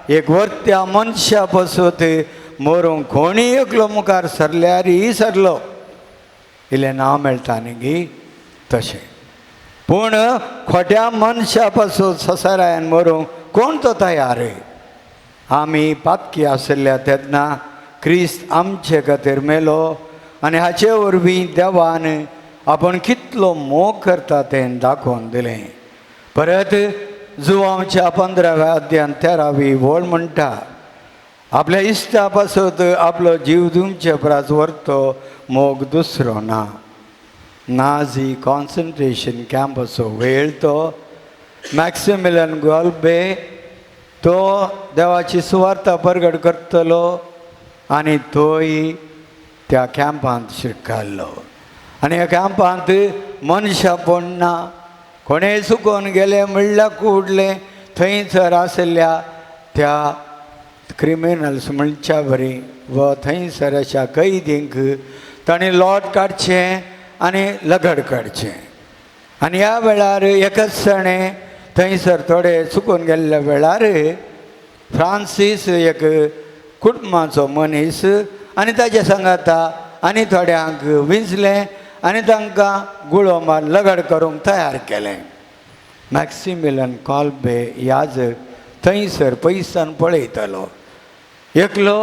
एक वर्त्या मनशा पसत मरूंक कोणी एकलो मुखार सरल्यारय सरलो, इल्लें नांव मेळटा न्ही गी तशें, पूण खोट्या मनशा पासून ससारायन मरूंक कोण तो तयार. आमी पातकी आशिल्ल्या तेन्ना क्रिस्त आमचे खातीर मेलो आनी हाचे वरवीं देवान आपूण कितलो मोग करता तें दाखोवन दिलें. परत जुवांच्या 15व्या अध्यायान 13वी वळ म्हणटा, आपल्या इश्टा पासत आपलो जीव दिवचे परस व्हरतो मोग दुसरो ना. नाझी कॉन्सन्ट्रेशन कॅम्पाचो वेळ तो मॅक्सिमिलियन गोल्बे तो देवाची सुवार्ता परगट करतलो आनी तोय त्या कॅम्पांत शिरकाल्लो आनी ह्या कॅम्पांत मनशां पडना, कोणेय चुकोन गेले म्हणल्यार कुडलें थंयसर आशिल्ल्या त्या क्रिमिनल्स म्हणच्या बरी व थंयसर अशा कैदींक ताणें लोट काडचें आनी लगड काडचें. आनी ह्या वेळार एकच जाणें थंयसर थोडे चुकून गेल्ल्या वेळार फ्रांसीस एक कुटुंबाचो मनीस आनी ताजे सांगाता आनी थोड्यांक विंचलें आनी तांकां गुळो मार लगड करूंक तयार केलें. मॅक्सिमिलियन कॉल्बे याज थंयसर पयसान पळयतालो. एकलो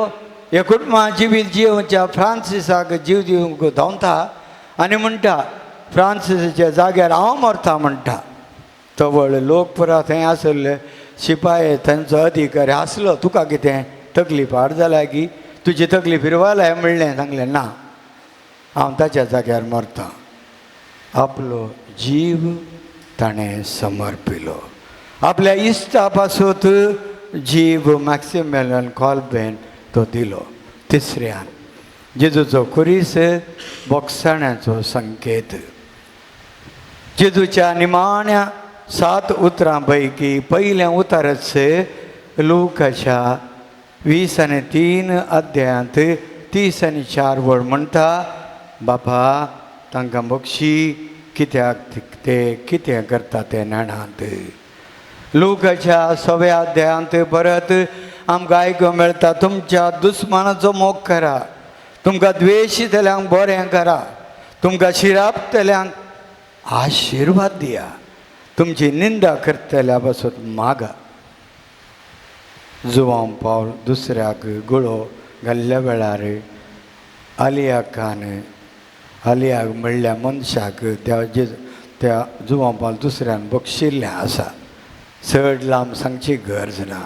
हे कुटुंबा जिवीत जियोवच्या फ्रांसिसाक जीव दिवंक धांवता आनी म्हणटा, फ्रांसिसाच्या जाग्यार हांव मरता म्हणटा. तवळ लोक पुरा थंय आसले शिपाय थंयचो अधिकारी आसलो, तुका कितें तकली पाड जाल्या की तुजी तकली फिरवालाय म्हणलें. सांगलें ना, हांव ताच्या जाग्यार मरता. आपलो जीव ताणें समर्पिलो आपल्या इश्टा पासून जीव मॅक्सिमिलियन कॉल्बेन तो दिलो. तिसऱ्यान जेजूचो खुरीस बोगसाण्याचो संकेत. जेजूच्या निमाण्या 7 उतरां पैकी पयलें उतरच लुकाच्या 23 अध्यायांत 30 आनी 4 वळ म्हणटा, बापा तांकां बक्षी कित्याक ते कितें करता तें नेणात. लुकाच्या 6व्या अध्यायांत परत आमकां आयकूंक मेळटा, तुमच्या दुस्मानाचो मोग करा, तुमकां द्वेशितल्यांक बरें करा, तुमकां शिरापतल्यांक आशिर्वाद दिया, तुमची निंदा करतल्या पासून मागा. जुवांव पावल दुसऱ्याक गुळो घाल्ल्या वेळार आलियाकान आलियाक म्हणल्या मनशाक त्या त्या जुवांव पावल दुसऱ्यान बक्षिल्लें आसा. चड लांब सांगची गरज ना.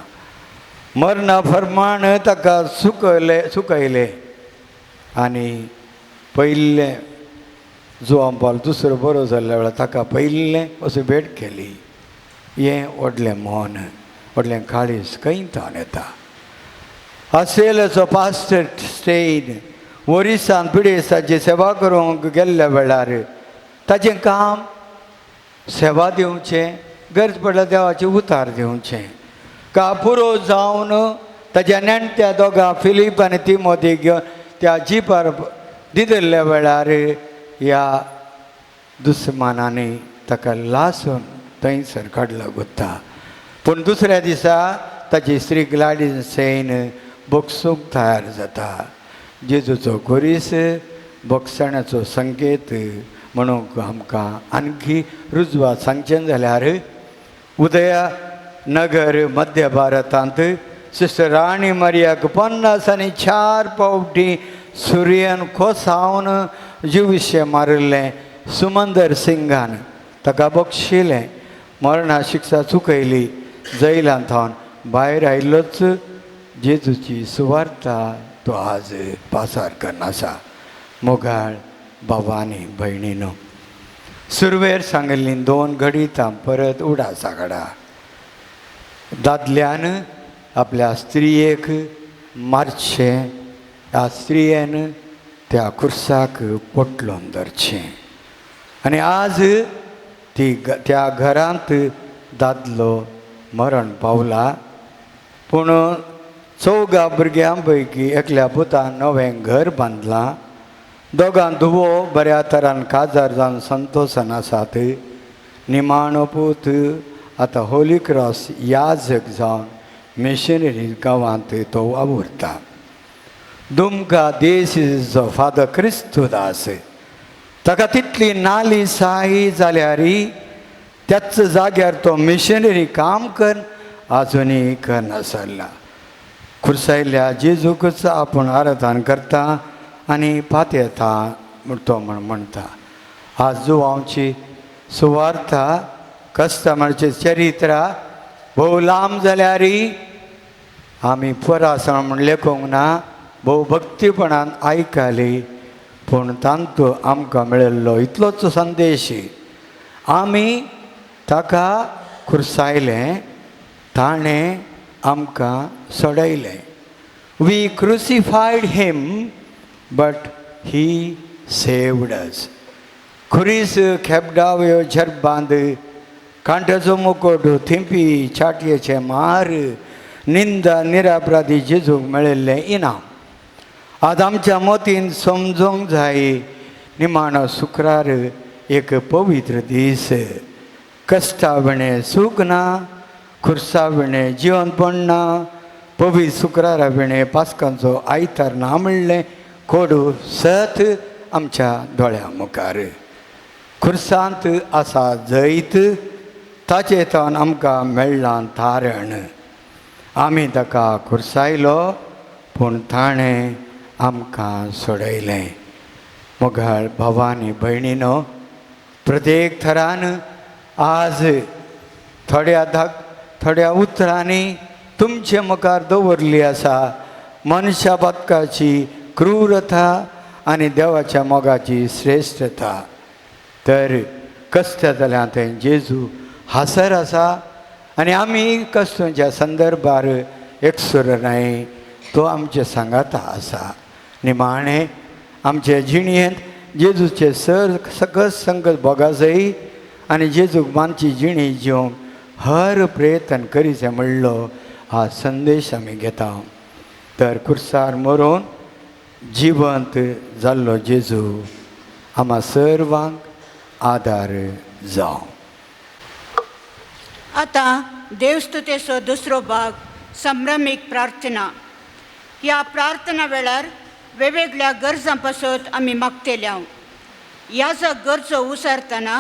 मरणा फरमाण ताका सुकयले आनी पयलें जुवांव पावल दुसरो बरो जाल्ल्या वेळार ताका पयलें असो भेट केली. हें व्हडलें मन व्हडलें काळीज खंय तावन येता. ऑस्ट्रेलियाचो पास्टर स्टेन ओरिसान पिडेस्ताची सेवा करूंक गेल्ल्या वेळार ताचें काम सेवा दिवचें, गरज पडल्यार देवाचें उतार दिवचें. का पुरो जावन ताज्या नेणट्या दोगां फिलीप आनी तिमोती घेवन त्या जिपार दिदल्ल्या वेळार ह्या दुस्मानांनी ताका लासून थंयसर काडला गुत्ता. पूण दुसऱ्या दिसा ताची स्त्री ग्लाडीन सेन बोक्सूंक तयार जाता. जेजूचो खुरीस बोगसण्याचो संकेत म्हणूंक आमकां आणखी रुजवात सांगचें जाल्यार उदया नगर मध्य भारतांत सिस्टर राणी मारियाक 54 फावटी सुर्यान खोसावन जिविशें मारिल्लें सुमंदर सिंगान ताका बक्षिलें, मरणा शिक्षा चुकयली, जैलांत थावन भायर आयिल्लोच जेजूची सुवार्ता तो आज पासार करून आसा. मोगाळ बाबांनी भयणीनो, सुरवेर सांगिल्लीं 2 घडितां परत उडासा काडा. दादल्यान आपल्या स्त्रियेक मारचें, ह्या स्त्रियेन त्या खुर्साक पोटलोन धरचें आनी आज ती त्या घरांत दादलो मरण पावला. पूण 4 भुरग्यां पैकी एकल्या पुतान नवें घर बांदलां, 2 धुवो बऱ्या तरान काजार जावन संतोसान आसात. निमाणो पूत आतां होली क्रॉस याजक जावन मिशनरी गांवांत तो वावुरता. दुमका देशीचो फादर क्रिस्तुदास ताका तितली नाली साही जाल्यार त्याच जाग्यार तो मिशनरी काम कर आजुनूय करनासला. खुर्सायल्ल्या जेजूकच आपूण आराधन करता आनी पातयेता तो म्हण म्हणटा. आज जुवांची सुवार्था कस्टमरचे चरित्रा भोव लांब जाल्यार आमी पुरासण म्हण लेखूंक ना, भोव भक्तीपणान आयकली, पूण तांतू आमकां मेळिल्लो इतलोच संदेश, आमी ताका खुर्सायलें, ताणें आमकां सोडयलें. We crucified him but he saved us. खुरीस खेपडाव्यो झरबांद, कांट्याचो मुकोट, थिंपी, चाटयेचे मार, निंदा निरापराधी जेजूक मेळिल्लें इनाम. आज आमच्या मतीन समजूंक जाय निमाणो शुक्रार एक पवित्र दीस. कश्टा विणें सूख ना, खुर्सा विणें जिवनपण ना, पवित्र शुक्रारा विणें पास्कांचो आयतार ना म्हणलें कोडू सत आमच्या दोळ्या मुखार. खुर्सांत आसा जैत, ताचे तावन आमकां मेळ्ळां तारण. आमी ताका खुर्सायलो पूण ताणें आमकां सोडयलें. मोगाळ भावानी भयणीनो, प्रत्येक थरान आज थोड्या थोड्या उतरांनी तुमचे मुखार दवरली आसा मनशा बातकाची क्रूरता आनी देवाच्या मोगाची श्रेश्ठता. तर कश्ट जाल्यार थंय जेजू हासर आसा आनी आमी कश्टांच्या संदर्भार एकसुर न्हय, तो आमचे सांगाता आसा. निमाणें आमचे जिणेंत जेजूचे सर सकस संकट भोगाजय आनी जेजूक मानची जिणी जिवंक हर प्रयत्न करीचे म्हणलो हा संदेश आमी घेता. तर खुर्सार मरोन जिवंत जाल्लो जेजू आमा सर्वांक आदार जावं. आतां देवस्तुतेचो दुसरो भाग संभ्रमीक प्रार्थना. ह्या प्रार्थना वेळार वेगवेगळ्या गरजां पासत आमी मागतले. ह्या जो गरजो उसारतना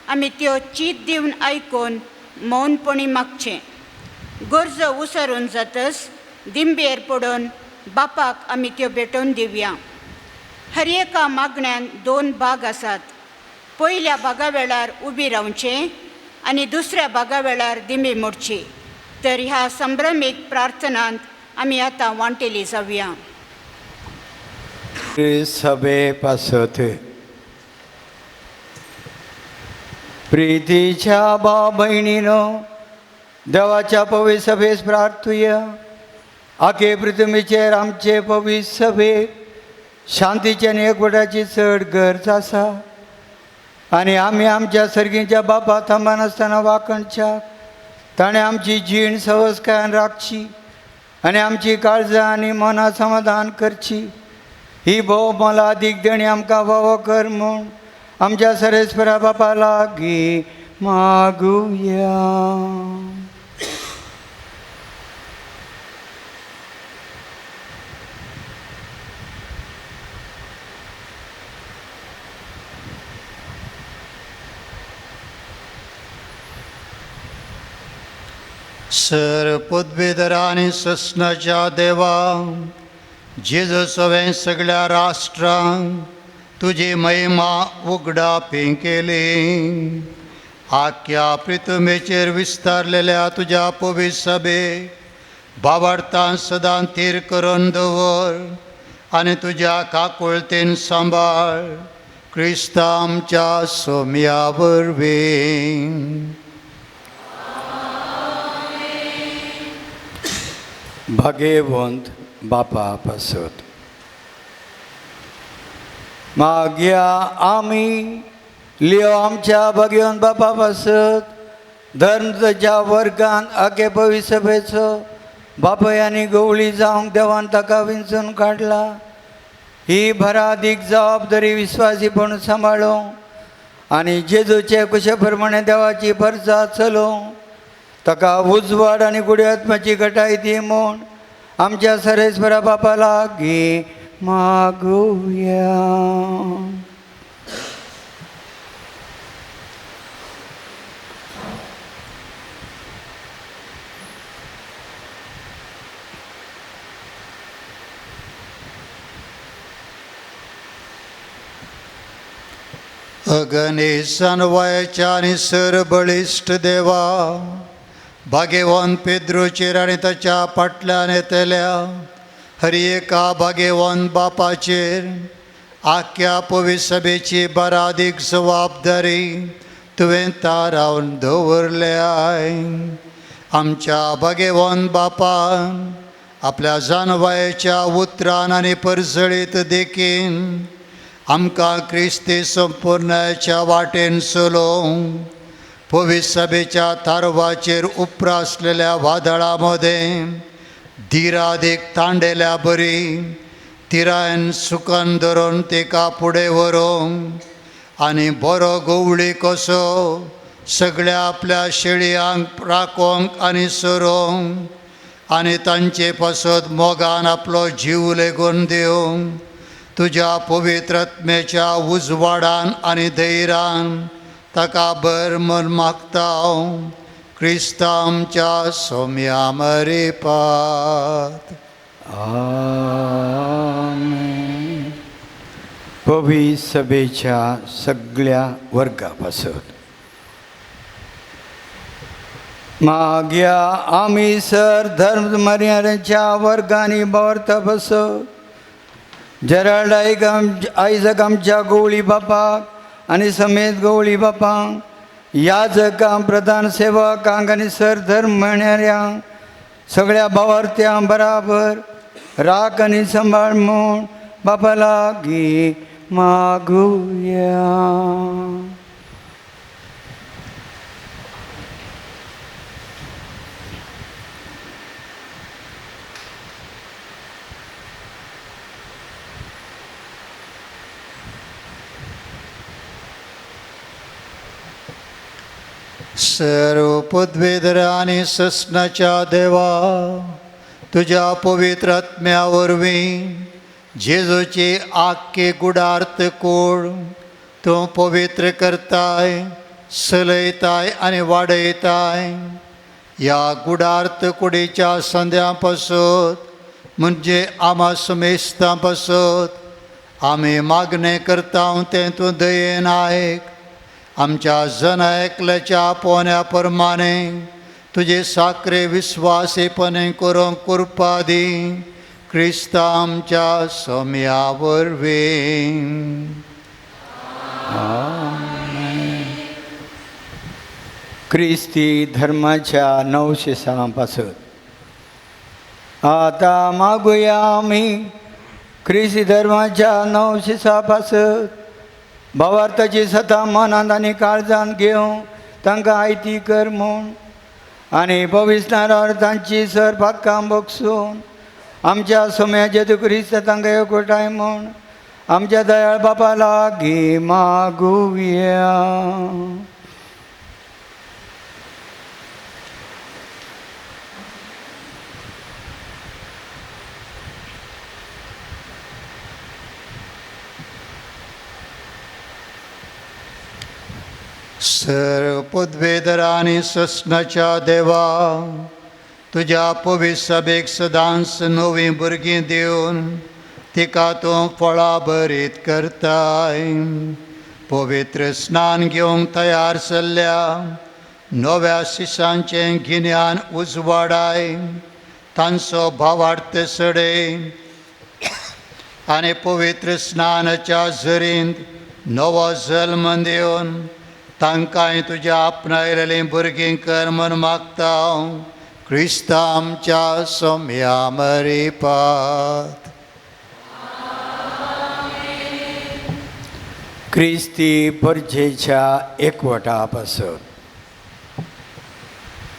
आमी त्यो चीत दिवन आयकून मौनपणी मागचें. गरजो उसारून जातच दिंबेर पडून बापाक आमी त्यो भेटोवन दिवया. हर एका मागण्यान 2 भाग आसात. पयल्या भागा वेळार उबी रावचें आनी दुसऱ्या भागा वेळार दिंबी मोडची. तर ह्या संभ्रमीक प्रार्थनांत आमी आतां वांटेली जावया. सभे पासत प्रितीच्या भाव भयणीनो, देवाच्या पवित्र सभेस प्रार्थुया. आखे पृथ्वीचेर आमचे पवित्र सभेक शांतीची आनी एकवटाची चड गरज आसा आनी आमी आमच्या सर्गीच्या बापा थांबनासतना वांकणच्याक ताणें आमची जीण सवसकायान राखची आनी आमची काळजां आनी मनां समाधान करची. ही भोव मोलादीक देणी आमकां फावो कर म्हूण आमच्या सरेस्वरा बापा लागीं मागुया. सर पदवेधरा आनी ससनाच्या देवा, जेजू सवें सगळ्या राष्ट्रांक तुजी महिमा उगडापी केली. आख्या प्रितमेचेर विस्तारलेल्या तुज्या पवित्र सभेक बाबार्थान सदां थीर करून दवर आनी तुज्या काकुळतेन सांबाळ. क्रिस्ता आमच्या सोम्या वरवीं. भागेवंत बापा पासत मागया आमी लियो आमच्या भागेवंत बापा पासत धर्मच्या वर्गान आगे पवित्र सभेचो बापय आनी गवळी जावंक देवान ताका विंचून काडला. ही भरादीक जबाबदारी विस्वासीपण सांबाळूंक आनी जेजूचे कुशे प्रमाणे देवाची परजा चलोवंक ताका उजवाड आनी गुड्यात्माची घटाय दी म्हूण आमच्या सरेस्वरा बापा लागीं मागुया. अगणेशान वयाच्या आनी सर बळिश्ट देवा, भागेवान पेद्रोचेर आनी ताच्या फाटल्यान येतल्या हर एका भागेवान बापाचेर आख्या पवित्र सभेची बरादीक जबाबदारी तुवें तारावन दवरल्याय. आमच्या भागेवान बापान आपल्या जानवायेच्या उतरान आनी परजळीत देखीन आमकां क्रिस्ती संपूर्णाच्या वाटेन चलोवंक पवित्र सभेच्या तारवाचेर उप्रासलेल्या वादळा मदें धिरादीक तांडेल्या बरी तिरायन सुकन धरून तिका फुडें व्हरूंक आनी बरो गवळी कसो सगळ्या आपल्या शेळयांक राखोंक आनी सरोंक आनी तांचे पासत मोगान आपलो जीव लेगून दिवंक तुज्या पवित्र आत्म्याच्या उजवाडान आनी धैर्यान ताका बर मन मागता. क्रिस्ता आमच्या सोम्या मरेपात. आमेन. पवित्र सभेच्या सगळ्या वर्गा पासत मागया आमी सर धर्म मर्यादेच्या वर्गांनी बावरता बसत जेराल्ड आयक आयजक आमच्या गवळी बापाक आनी समेत गवळी बापांक याजकां प्रधान सेवकांक आनी सर धर्म म्हणणाऱ्यांक सगळ्या भावार्थ्यां बराबर राख आनी सांबाळ म्हूण बापा लागीं मागुया. सर्व पदवेधरा आनी ससनाच्या देवा, तुज्या पवित्र आत्म्या वरवीं जेजूची आख्खी गुडार्थ कूड तूं पवित्र करताय, सलयताय आनी वाडयताय. ह्या गुडार्थ कुडीच्या संद्यां पासत म्हणजे आमा समेस्तां पासत आमी मागणें करता तें तूं दयेन आयक. आमच्या जन एकल्याच्या पोन्या प्रमाणे तुजे साखरे विस्वासीपणे करूंक कृपा दी. क्रिस्ता आमच्या सोम्या वरवीं. क्रिस्ती धर्माच्या 906 पासत आतां मागुया आमी क्रिस्ती धर्माच्या 906 पासत भावार्थाची सतां मनांत आनी काळजांत घेवन तांकां आयती कर म्हूण आनी पविस्नारार तांची सर पातकां बगसून आमच्या सोम्या जेजू क्रिस्त तांकां एकवटाय म्हूण आमच्या दयाळ बापा लागीं मागुया. सर्व पदवेदर आनी ससनाच्या देवा, तुज्या पवित्र सभेक सदांच नवीं भुरगीं दिवन तिका तूं फळां भरीत करताय. पवित्र स्नान घेवंक तयार जाल्ल्या नव्या शिशांचें गिन्यान उजवाडाय, तांचो भावार्थ सडय आनी पवित्र स्नानाच्या झरींत नवो जल्म दिवन तांकांय तुज्या आपणायलेलीं भुरगीं कर म्हूण मागता. क्रिस्ता आमच्या सोम्या मरिपात. क्रिस्ती परजेच्या एकवटा पासत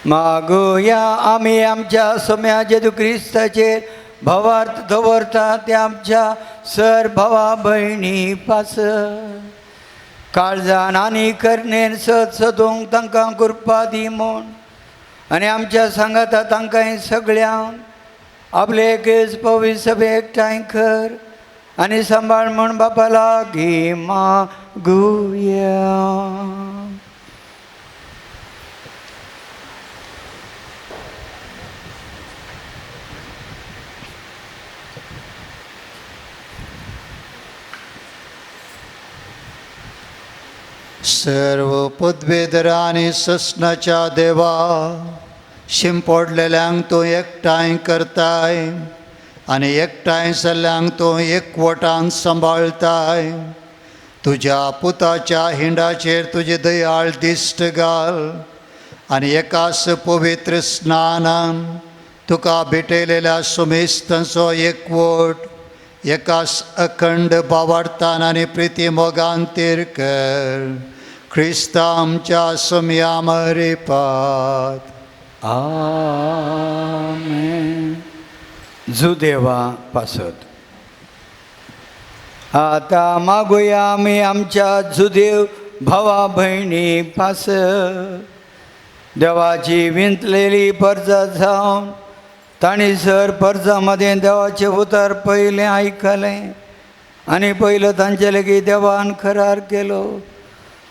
मागुया आमी आमच्या सोम्या जेजू क्रिस्ताचेर भावार्थ दवरता ते आमच्या सर भावा भयणी पासत काळजान आनी करणेन सद सदूंक तांकां कृपा दी म्हूण आनी आमच्या सांगाता तांकां सगळ्यांक आपले एकच पवित्र सभे एकठांय कर आनी सांबाळ म्हूण बापा लागीं मागुया. सर्व पदवेदर आनी ससनाच्या देवा, शिंपडलेल्यांक तूं एकठांय करताय आनी एकठांय जाल्ल्यांक तूं एकवटान सांबाळताय. तुज्या पुताच्या हिंडाचेर तुजी दयाळ दिश्ट घाल आनी एकाच पवित्र स्नानान तुका भेटयलेल्या सुमेस्तांचो एकवट एकाच अखंड भावार्थान आनी प्रिती मोगान तीर कर. क्रिस्ता आमच्या सोम्या मरिपात. आमेन. जुदेवा पासत आतां मागुया आमी आमच्या जुदेव भावा भयणी पासत देवाची विंतलेली परजा जावन तांणी सर परजा मदें देवाचें उतर पयलें आयकलें आनी पयलो तांचे लागीं देवान करार केलो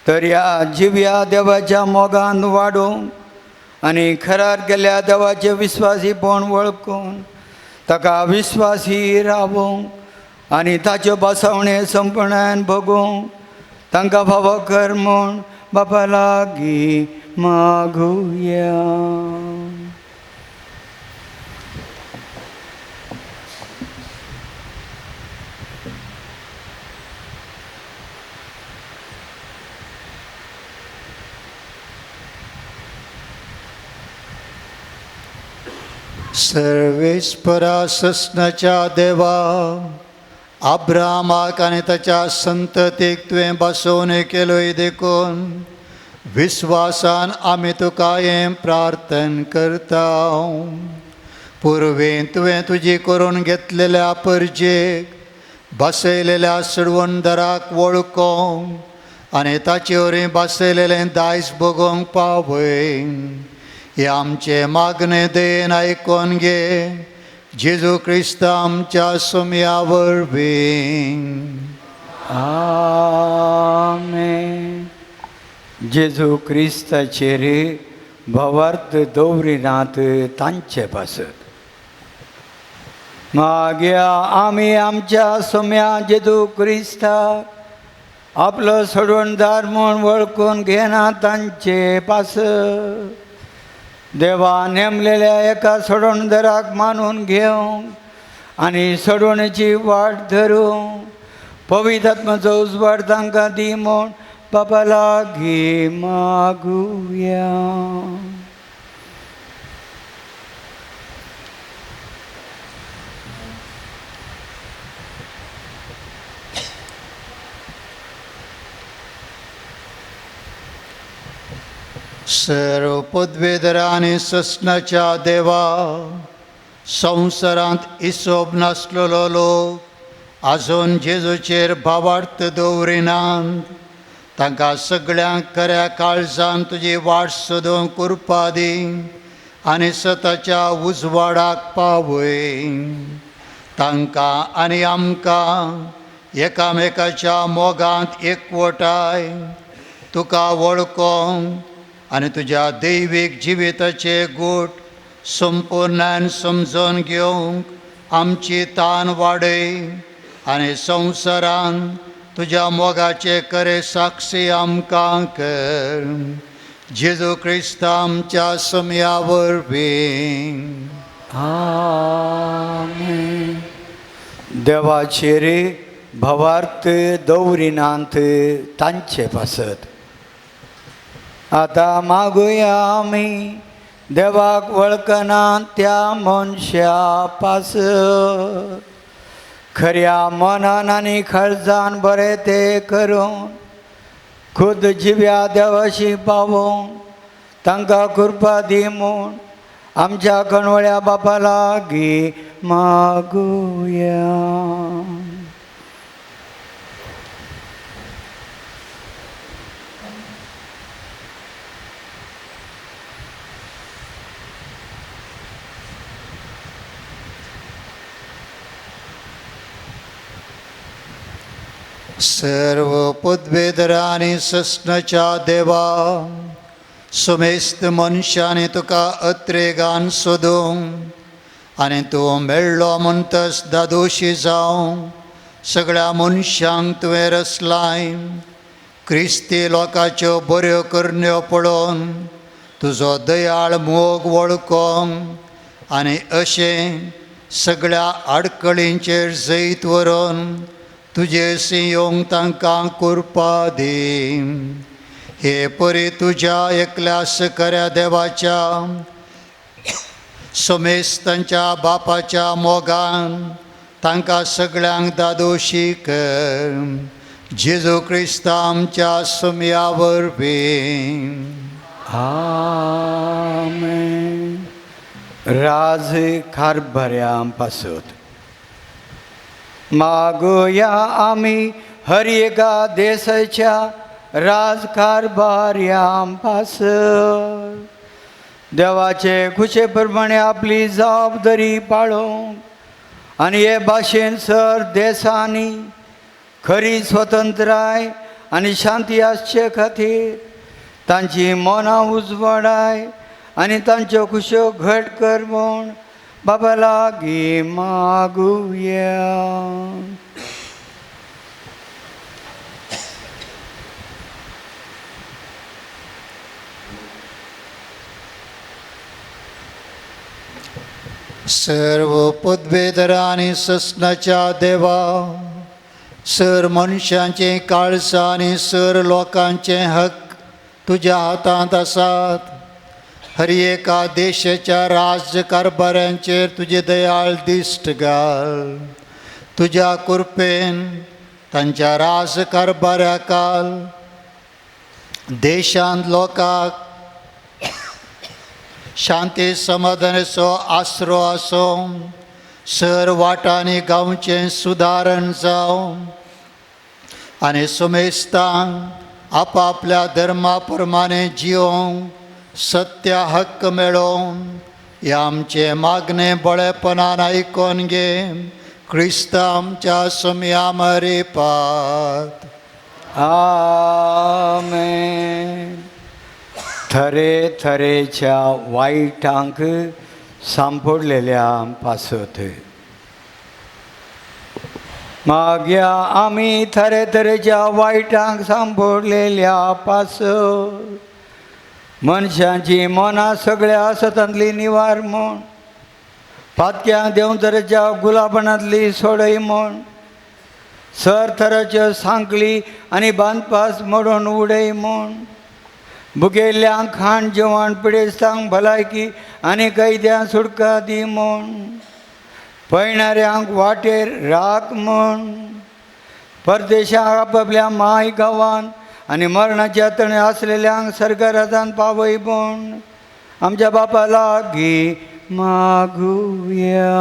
तर ह्या जिव्या देवाच्या मोगान वाडोवंक आनी करार केल्या देवाचें विस्वासीपण वळखून ताका विस्वासी रावोवंक आनी ताच्यो बसवणे संपणान भोगूंक तांकां फावो कर म्हूण बापा लागीं मागुया. सर्वेस्परा ससनाच्या देवा, अब्रामाक आनी ताच्या संततीक तुवें बसोवन केलोय देखून विस्वासान आमी तुका हें प्रार्थन करता. पुर्वें तुवें तुजी करून घेतलेल्या परजेक बसयलेल्या सडवणदाराक वळखोवंक आनी ताचे वरवीं बसयलेलें दायज भोगोवंक पावय. हे आमचें मागणें देन आयकोन घे जेजू क्रिस्त आमच्या सोम्या वरवीं. आमेन. जेजू क्रिस्ताचेर भावार्थ दवरिनात तांचे पासत मागीर आमी आमच्या सोम्या जेजू क्रिस्ताक आपलो सोडवणदार म्हूण वळखून घेना तांचे पासत देवा नेमलेल्या एका सोडवणदाराक मानून घेवंक आनी सोडवणेची वाट धरूंक पवित्र आत्माचो उजवाड तांकां दी म्हूण बाबा लागीं मागुया. सर्व पदवेधरा आनी ससनाच्या देवा, संवसारांत हिसोब नासलेलो लोक आजून जेजूचेर भावार्थ दवरिनात, तांकां सगळ्यांक खऱ्या काळजान तुजी वाट सोदूंक कृपा दी आनी सताच्या उजवाडाक पावय. तांकां आनी आमकां एकामेकाच्या मोगांत एकवटाय, तुका वळखोंक आनी तुज्या दैवीक जिविताचे गूट संपुर्णान समजून घेवंक आमची तान वाडय आनी संवसारान तुज्या मोगाचे खरे साक्षी आमकां कर. जेजू क्रिस्त आमच्या समया वरवीं. आमेन. देवाचेर भवार्थ दवरिनात तांचे पासत आतां मागुया आमी देवाक वळखना त्या मनशा पासत. खऱ्या मनान आनी खळजान बरें तें करून खुद जिव्या देवाशी पावोवंक तांकां कृपा दी म्हूण आमच्या कणवळ्या बापा लागीं मागुया. सर्व पदवेधरा आनी ससनाच्या देवा, समेस्त मनशांनी तुका अत्रेगान सोदूंक आनी तूं मेळ्ळो म्हणटच दादोशी जावं सगळ्या मनशांक तुवें रचलाय. क्रिस्ती लोकांच्यो बऱ्यो करण्यो पळोवन तुजो दयाळ मोग वळखोंक आनी अशें सगळ्या आडखळींचेर जैत व्हरून तुजे येवंक तांकां कृपा दी. हे परी तुज्या एकल्या खऱ्या देवाच्या समेस्तांच्या बापाच्या मोगान तांकां सगळ्यांक दादोशी कर. जेजू क्रिस्त आमच्या समया वरवीं. आमेन. राज कारभाऱ्यां पासत मागुया आमी हर एका देशाच्या राजकारभाऱ्यां पासत. देवाचे खुशे प्रमाणे आपली जबाबदारी पाळोवंक आनी हे भाशेन सर देशांनी खरी स्वतंत्राय आनी शांती आसचे खातीर तांची मनां उजवाडाय आनी तांच्यो खुश्यो घट कर म्हूण बाबा लागीं मागुया. सर्व पदवेधरा आनी ससनाच्या देवा, सर मनशांचे काळसां आनी सर लोकांचे हक्क तुज्या हातांत आसात. हर एका देशाच्या राज्यकारभाऱ्यांचेर तुजे दयाळ दिश्ट घाल. तुज्या कृपेन तांच्या राजकारभाऱ्या काल देशांत लोकांक शांती समाधानाचो आसरो आसूं, सर वाटांनी गांवचें सुदारण जावं आनी समेस्तांक आपापल्या धर्मा प्रमाणे जियोंक सत्य हक्क मेळोवन ह्या आमचें मागणें बळेपणान आयकोन घे. क्रिस्त आमच्या समया मरेपात. आमेन. थरे थरेच्या वायटांक सांपडलेल्या पासत मागया आमी थरे थरेच्या वायटांक सांपडलेल्या पासत. मनशांची मनां सगळ्या सतांतली निवार म्हूण, पातक्यांक देंवचाराच्या गुलाबणांतली सोडय म्हूण, सर थराच्यो सांकळी आनी बांदपास मोडून उडय म्हूण, भुकेल्ल्यांक खाण जेवण, पिडेस्तांक भलायकी आनी कैद्यांक सुटका दी म्हूण, पयणाऱ्यांक वाटेर राख म्हूण, परदेशाक आपापल्या माय गांवान आनी मरणाच्या तणे आसलेल्यांक सरकारान पावय म्हूण आमच्या बापा लागीं मागुया.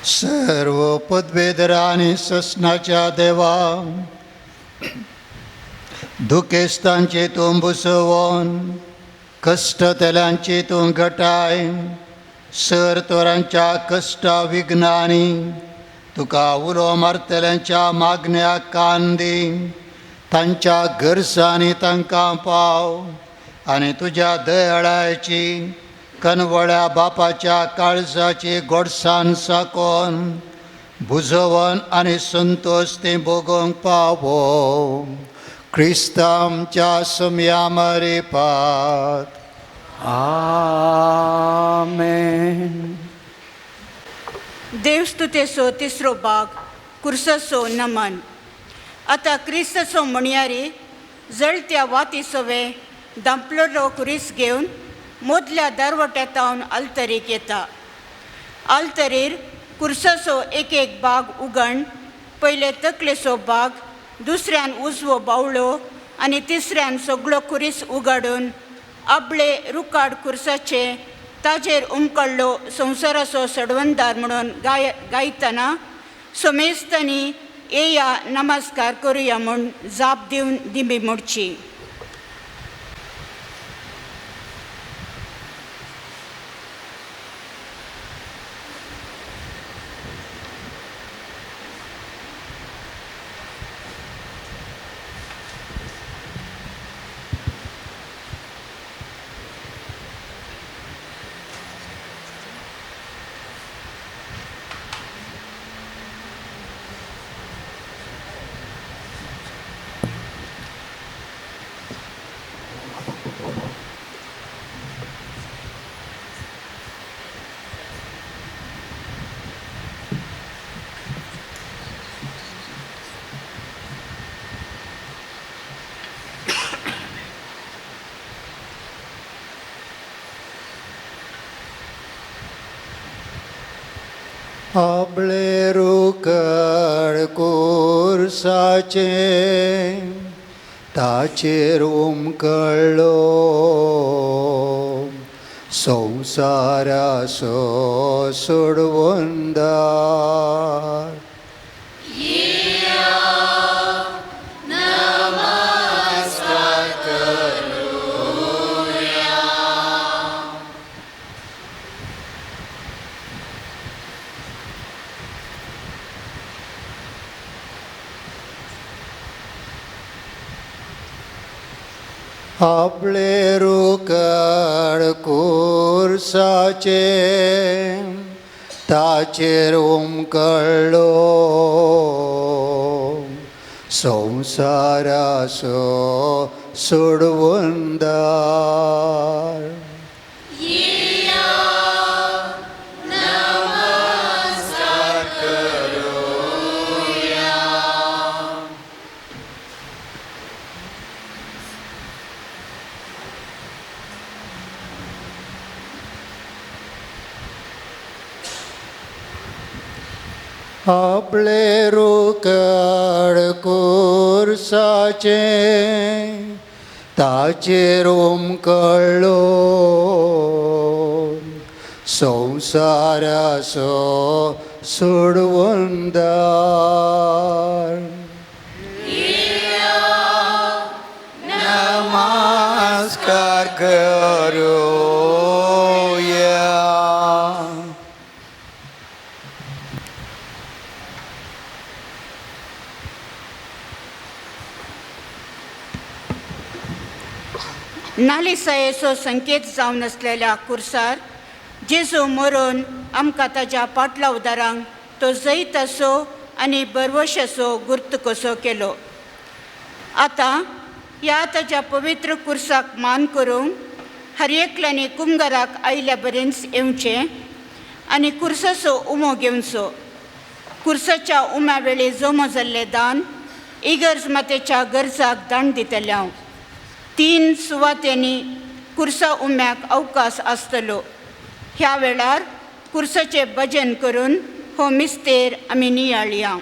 सर्व पदवेधर आनी ससनाच्या देवा, दुखेस्तांची तूं बुसोवन, कश्टतल्यांची तूं घटाय, सर तोरांच्या कश्टा विघ्नांनी तुका उलो मारतल्यांच्या मागण्या कान दी, तांच्या गरजांनी तांकां पाव आनी तुज्या दयाळाची कनवळ्या बापाच्या काळजाची गोडसाण साकोन बुजोवन आनी संतोश ती भोगोवंक पावो. क्रिस्तांच्या समया मरेपात. आमेन. देवस्तुतेचो तिसरो भाग, कुर्सचो नमन. आतां क्रिस्तचो म्हणयारी जळत्या वाती सवे दांपलोलो कुरीस घेवन मोदल्या दरवट्यातावन आल्तरीक येता. आल्तरीर कुर्साचो एक एक भाग उगण, पयले तकलेचो भाग, दुसऱ्यान उजवो बावळो आनी तिसऱ्यान सगळो कुरीस उगाडून आपले रुकाड कुर्साचे ताजेर उमकळ्ळो संवसाराचो सडवंदार म्हणून गायतना समेस्तांनी येया नमस्कार करुया म्हूण जाप दिवन दिमी मोडची. आपले रुकड कुर्साचे ताचेर उमकळ्ळो संवसाराचो सोडवंदार. आपले रुकड कुर्साचे ताचेर उमकळ्ळो संवसाराचो सोडवंदार. आपले रुकड कुर्साचे ताचेर उमकळ्ळो संवसाराचो सोडवंदार. नमस्कार करुया. नालिसायेचो संकेत जावन आसलेल्या कुर्सार जेजू मरून आमकां ताज्या पाटलावदारांक तो जैत असो आनी बरवशाचो गुर्त कसो केलो. आतां ह्या ताज्या पवित्र कुर्साक मान करूंक हर एकल्यांनी कुमगाराक आयिल्ल्या बरेंच येवचें आनी कुर्साचो उमो घेवचो. कुर्साच्या उम्या वेळी जमो जाल्लें दान इगर्ज मातेच्या गरजाक दान दितलें हांव. 3 सुवातेंनी कुर्सा उम्याक अवकाश आसतलो. ह्या वेळार कुर्साचें भजन करून हो मिस्तेर आमी नियाळया.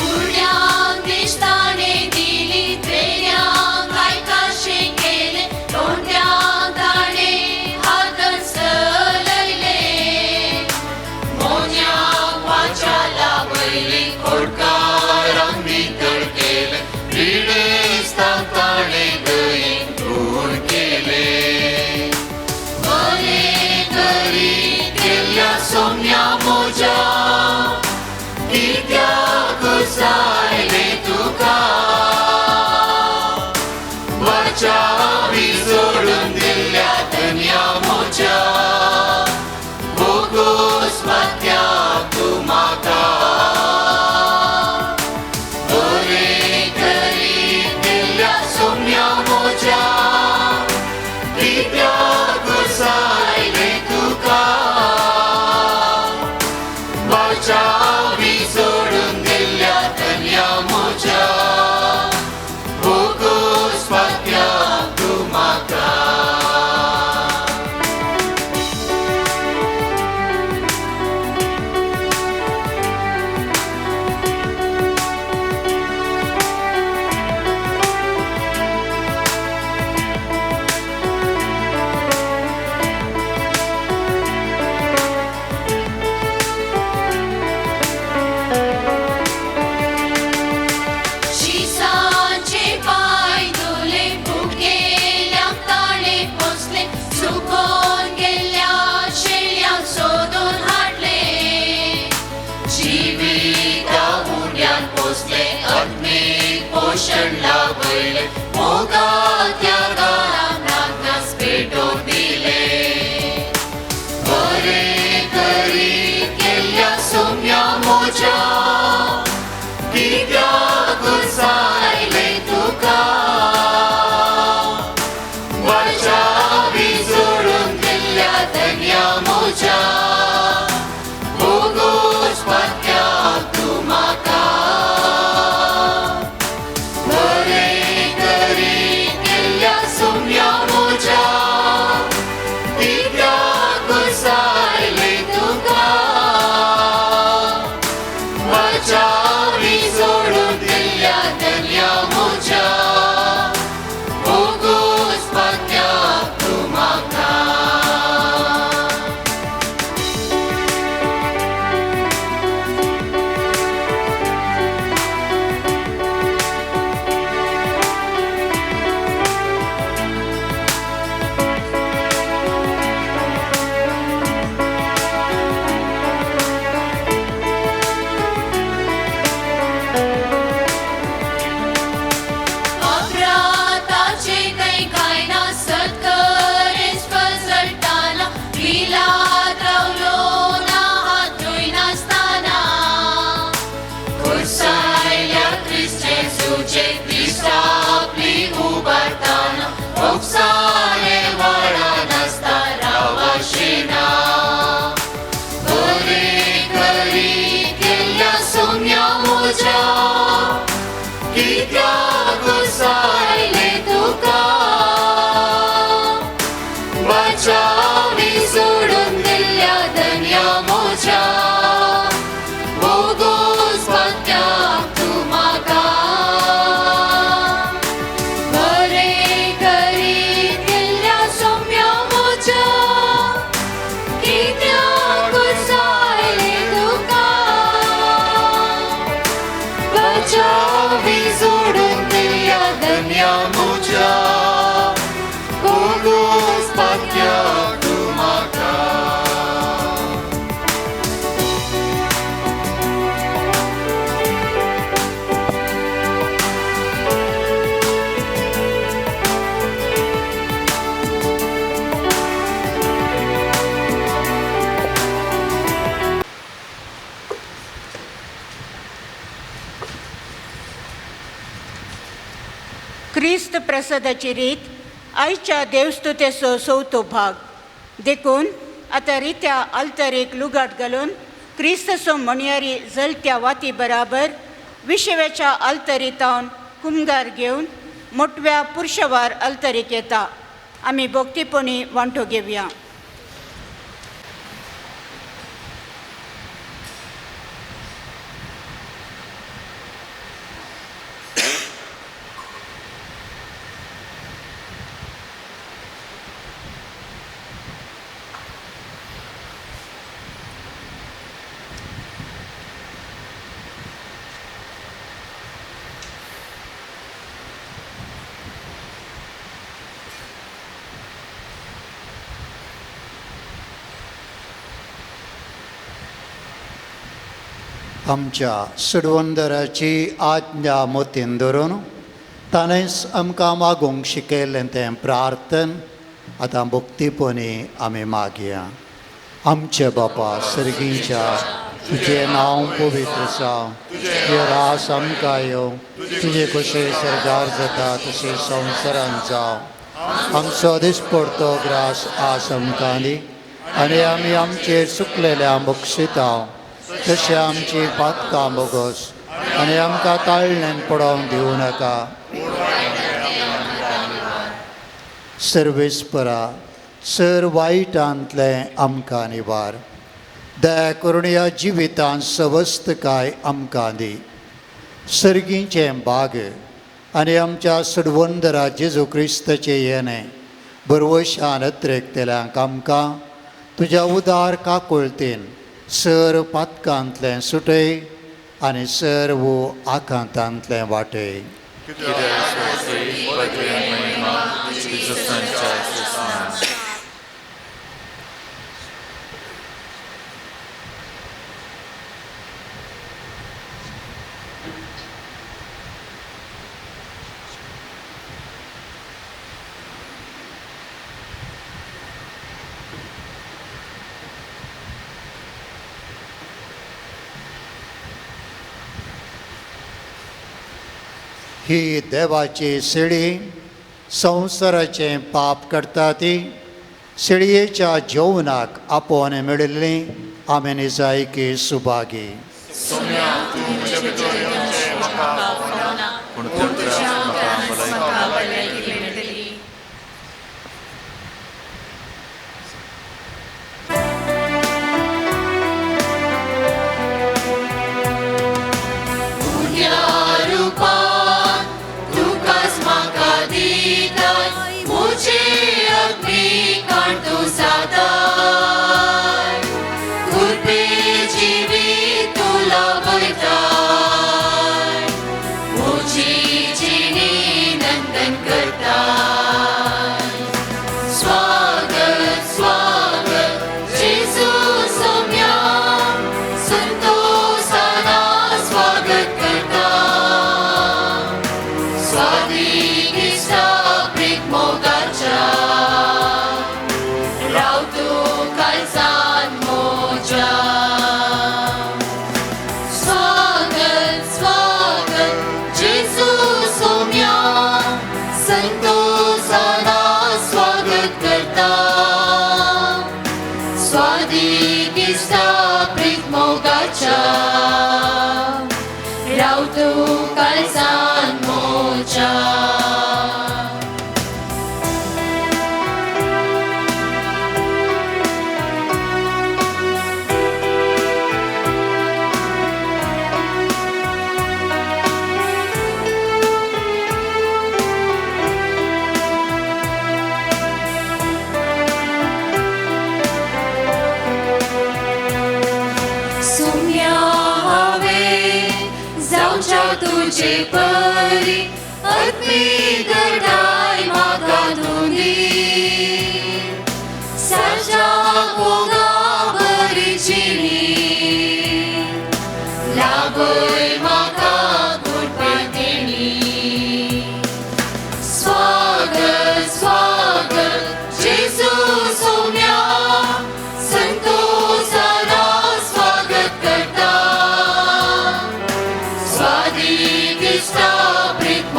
Kuryan diştane सोशण लावयले मोगा त्यागान नागनास पेटोवन दिले बरें करी केल्ल्या सोम्या मोजा कित्याक गुरसायले तुका वाचावी जोडून दिल्ल्या धन्या मोजा भोगोस पात्याक तूं म्हाका बरें करी केल्ल्या सोम्या मोजा कित्याक गुरसायले तुका वाचावी जोडून दिल्ल्या धन्या मोजा भोगोस पात्याक तूं म्हाका. अपराधाचे काही काय ना सत्करेच पजळटाना विलात रावलो ना हात धुयनासतना खुर्सायल्या क्रिस्त जेजूचे दिश्ट आपली उबारताना भोगसाणे वाडा नासता रावाशिना बरें करी केल्ल्या सोम्या मोजा कित्याक गुरसायले तुका वाचावी सोडून दिल्ल्या धन्या मोजा भोगोस पात्याक तूं म्हाका बरें करी केल्ल्या सोम्या मोजा कित्याक गुरसायले तुका वाचावी जोडून दिल्ल्या धन्या मोजा भोगोस पात्याक तूं म्हाका. क्रिस्त प्रसादाची रीत आयच्या देवस्तुतेचो चवथो भाग. देखून आतां रित्या आल्तरीक लुगाट घालून क्रिस्तचो म्हणयारी जलत्या वाती बराबर विशव्याच्या आल्तरीतावन कुमगार घेवन मोटव्या पुरशवार आल्तरीक येता. आमी भक्तीपणी वांटो घेवया. आमच्या सुडवंदराची आज्ञा मोतीन धरून ताणेंच आमकां मागूंक शिकयलें तें प्रार्थन आतां भक्तीपणी आमी मागया. आमचे बापा सर्गीच्या, तुजें नांव पवित्र जावं, तुजें रास आमकां येवं, तुजें कशें सरकार जाता तशें संवसारांत जावं. आमचो दिसपडतो ग्रास आज आमकां दी आनी आमी आमचेर चुकलेल्या बक्षिता तशें आमची पातकां बोगस आनी आमकां ताळण्यान पडोवंक दिवं नाका. सर्वेस्परा सर वायटांतलें आमकां निवार, दया करून ह्या जिवितांत सवस्तकाय आमकां दी. सर्गीचें बाग आनी आमच्या सडवंदरा जेजू क्रिस्ताचें येणें बरवशान अत्रेकतल्यांक आमकां तुज्या उदार काकुळतेन सर पातकांतलें सुटय आनी सर्व आकांतांतलें वाटय. ही देवाची शिडी संवसाराचें पाप करता ती शिडयेच्या जेवणाक आपोवन मेळिल्ली आमी निजायकी सुभागी. परी अग्नी गडाय म्हाका तुनी सारच्या मोगा बरी जिणी लागय म्हाका कृपा तेणी. स्वागत स्वागत जेजू सोम्या संतोषाना स्वागत करता. स्वागत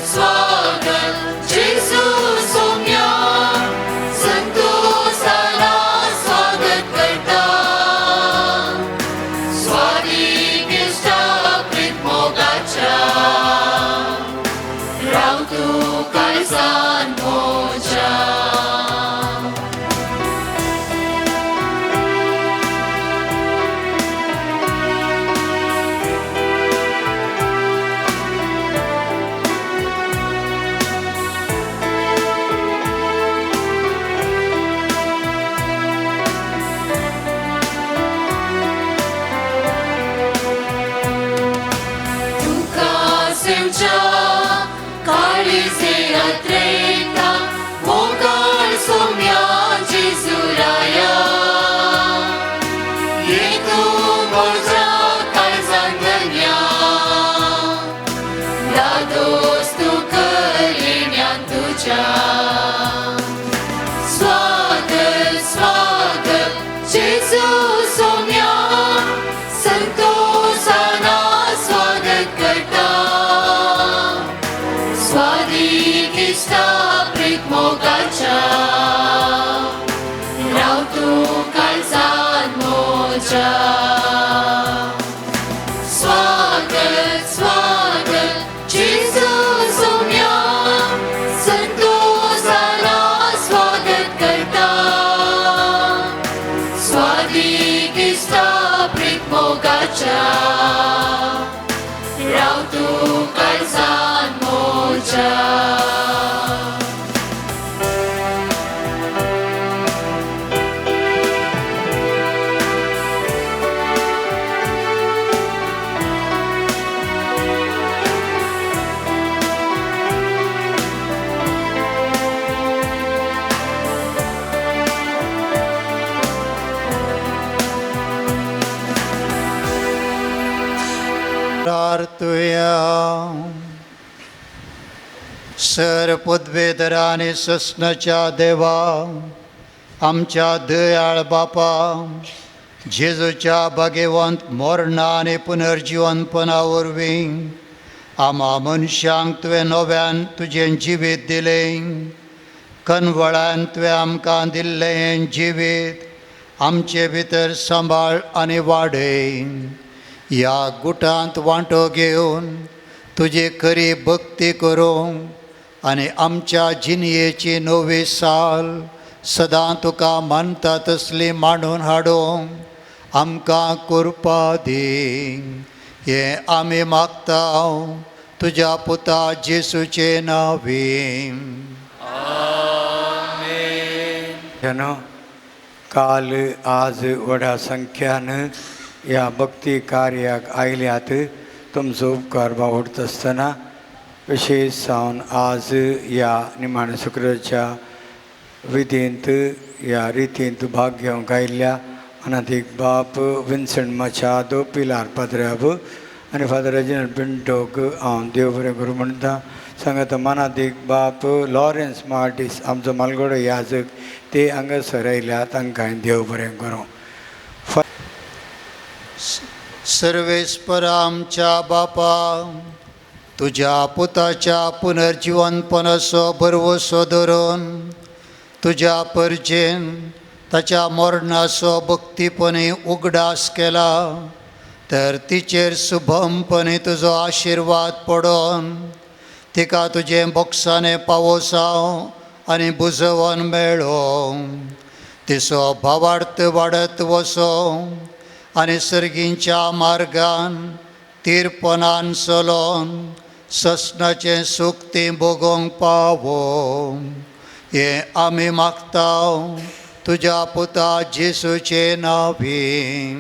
स्वागत जेजू सोम्या संतोषाना स्वागत करता. स्वादीक इश्टा प्रीत मोगाच्या राव तूं काळजान मोजा. सर पदवेधर आनी सस्नाच्या देवा, आमच्या दयाळ बापा जेजूच्या भागेवंत मरणा आनी पुनर्जिवनपणा वरवीं आमा मनशांक तुवें नव्यान तुजें जिवीत दिलें. कनवळान तुवें आमकां दिल्लें हें जिवीत आमचे भितर सांबाळ आनी वाडय. ह्या गुटांत वांटो घेवन तुजी खरी भक्ती करूंक आनी आमच्या जिणयेची नवी साल सदां तुका मानता तसली मांडून हाडूंक आमकां कृपा दी. हें आमी मागता तुज्या पुता जेसूचे नांवीं. काल आज व्हडा संख्यान ह्या भक्ती कार्याक आयल्यात. तुमचो उपकार बावडटा आसतना विशेश जावन आज ह्या निमाण्या शुक्राच्या विधींत ह्या रितींत भाग घेवंक आयिल्ल्या अनाथीक बाप विन्संट मचादो पिलार पाद्र्याब आनी फादर रेजिनल्ड पिंटोक हांव देव बरें करूं म्हणटा. सांगात मनादीक बाप लॉरेन्स मार्टीस आमचो मालगडो याजक ते हांगासर आयल्या तांकां देव बरें करूं. सर्वेस्पर आमच्या बापा तुज्या पुताच्या पुनर्जिवनपणाचो भरवसो धरून तुज्या परजेन ताच्या मरणाचो भक्तीपणी उगडास केला तर तिचेर शुभमपणी तुजो आशिर्वाद पडोन तिका तुजें बोक्साने पावोसांव आनी बुजोवन मेळो. तिचो भावार्थ वाडत वसो आनी सर्गींच्या मार्गान तीरपणान चलोन ससनाचें सूख ती भोगोवंक पावो. हें आमी मागता तुज्या पुता जेसूचे नांवीं.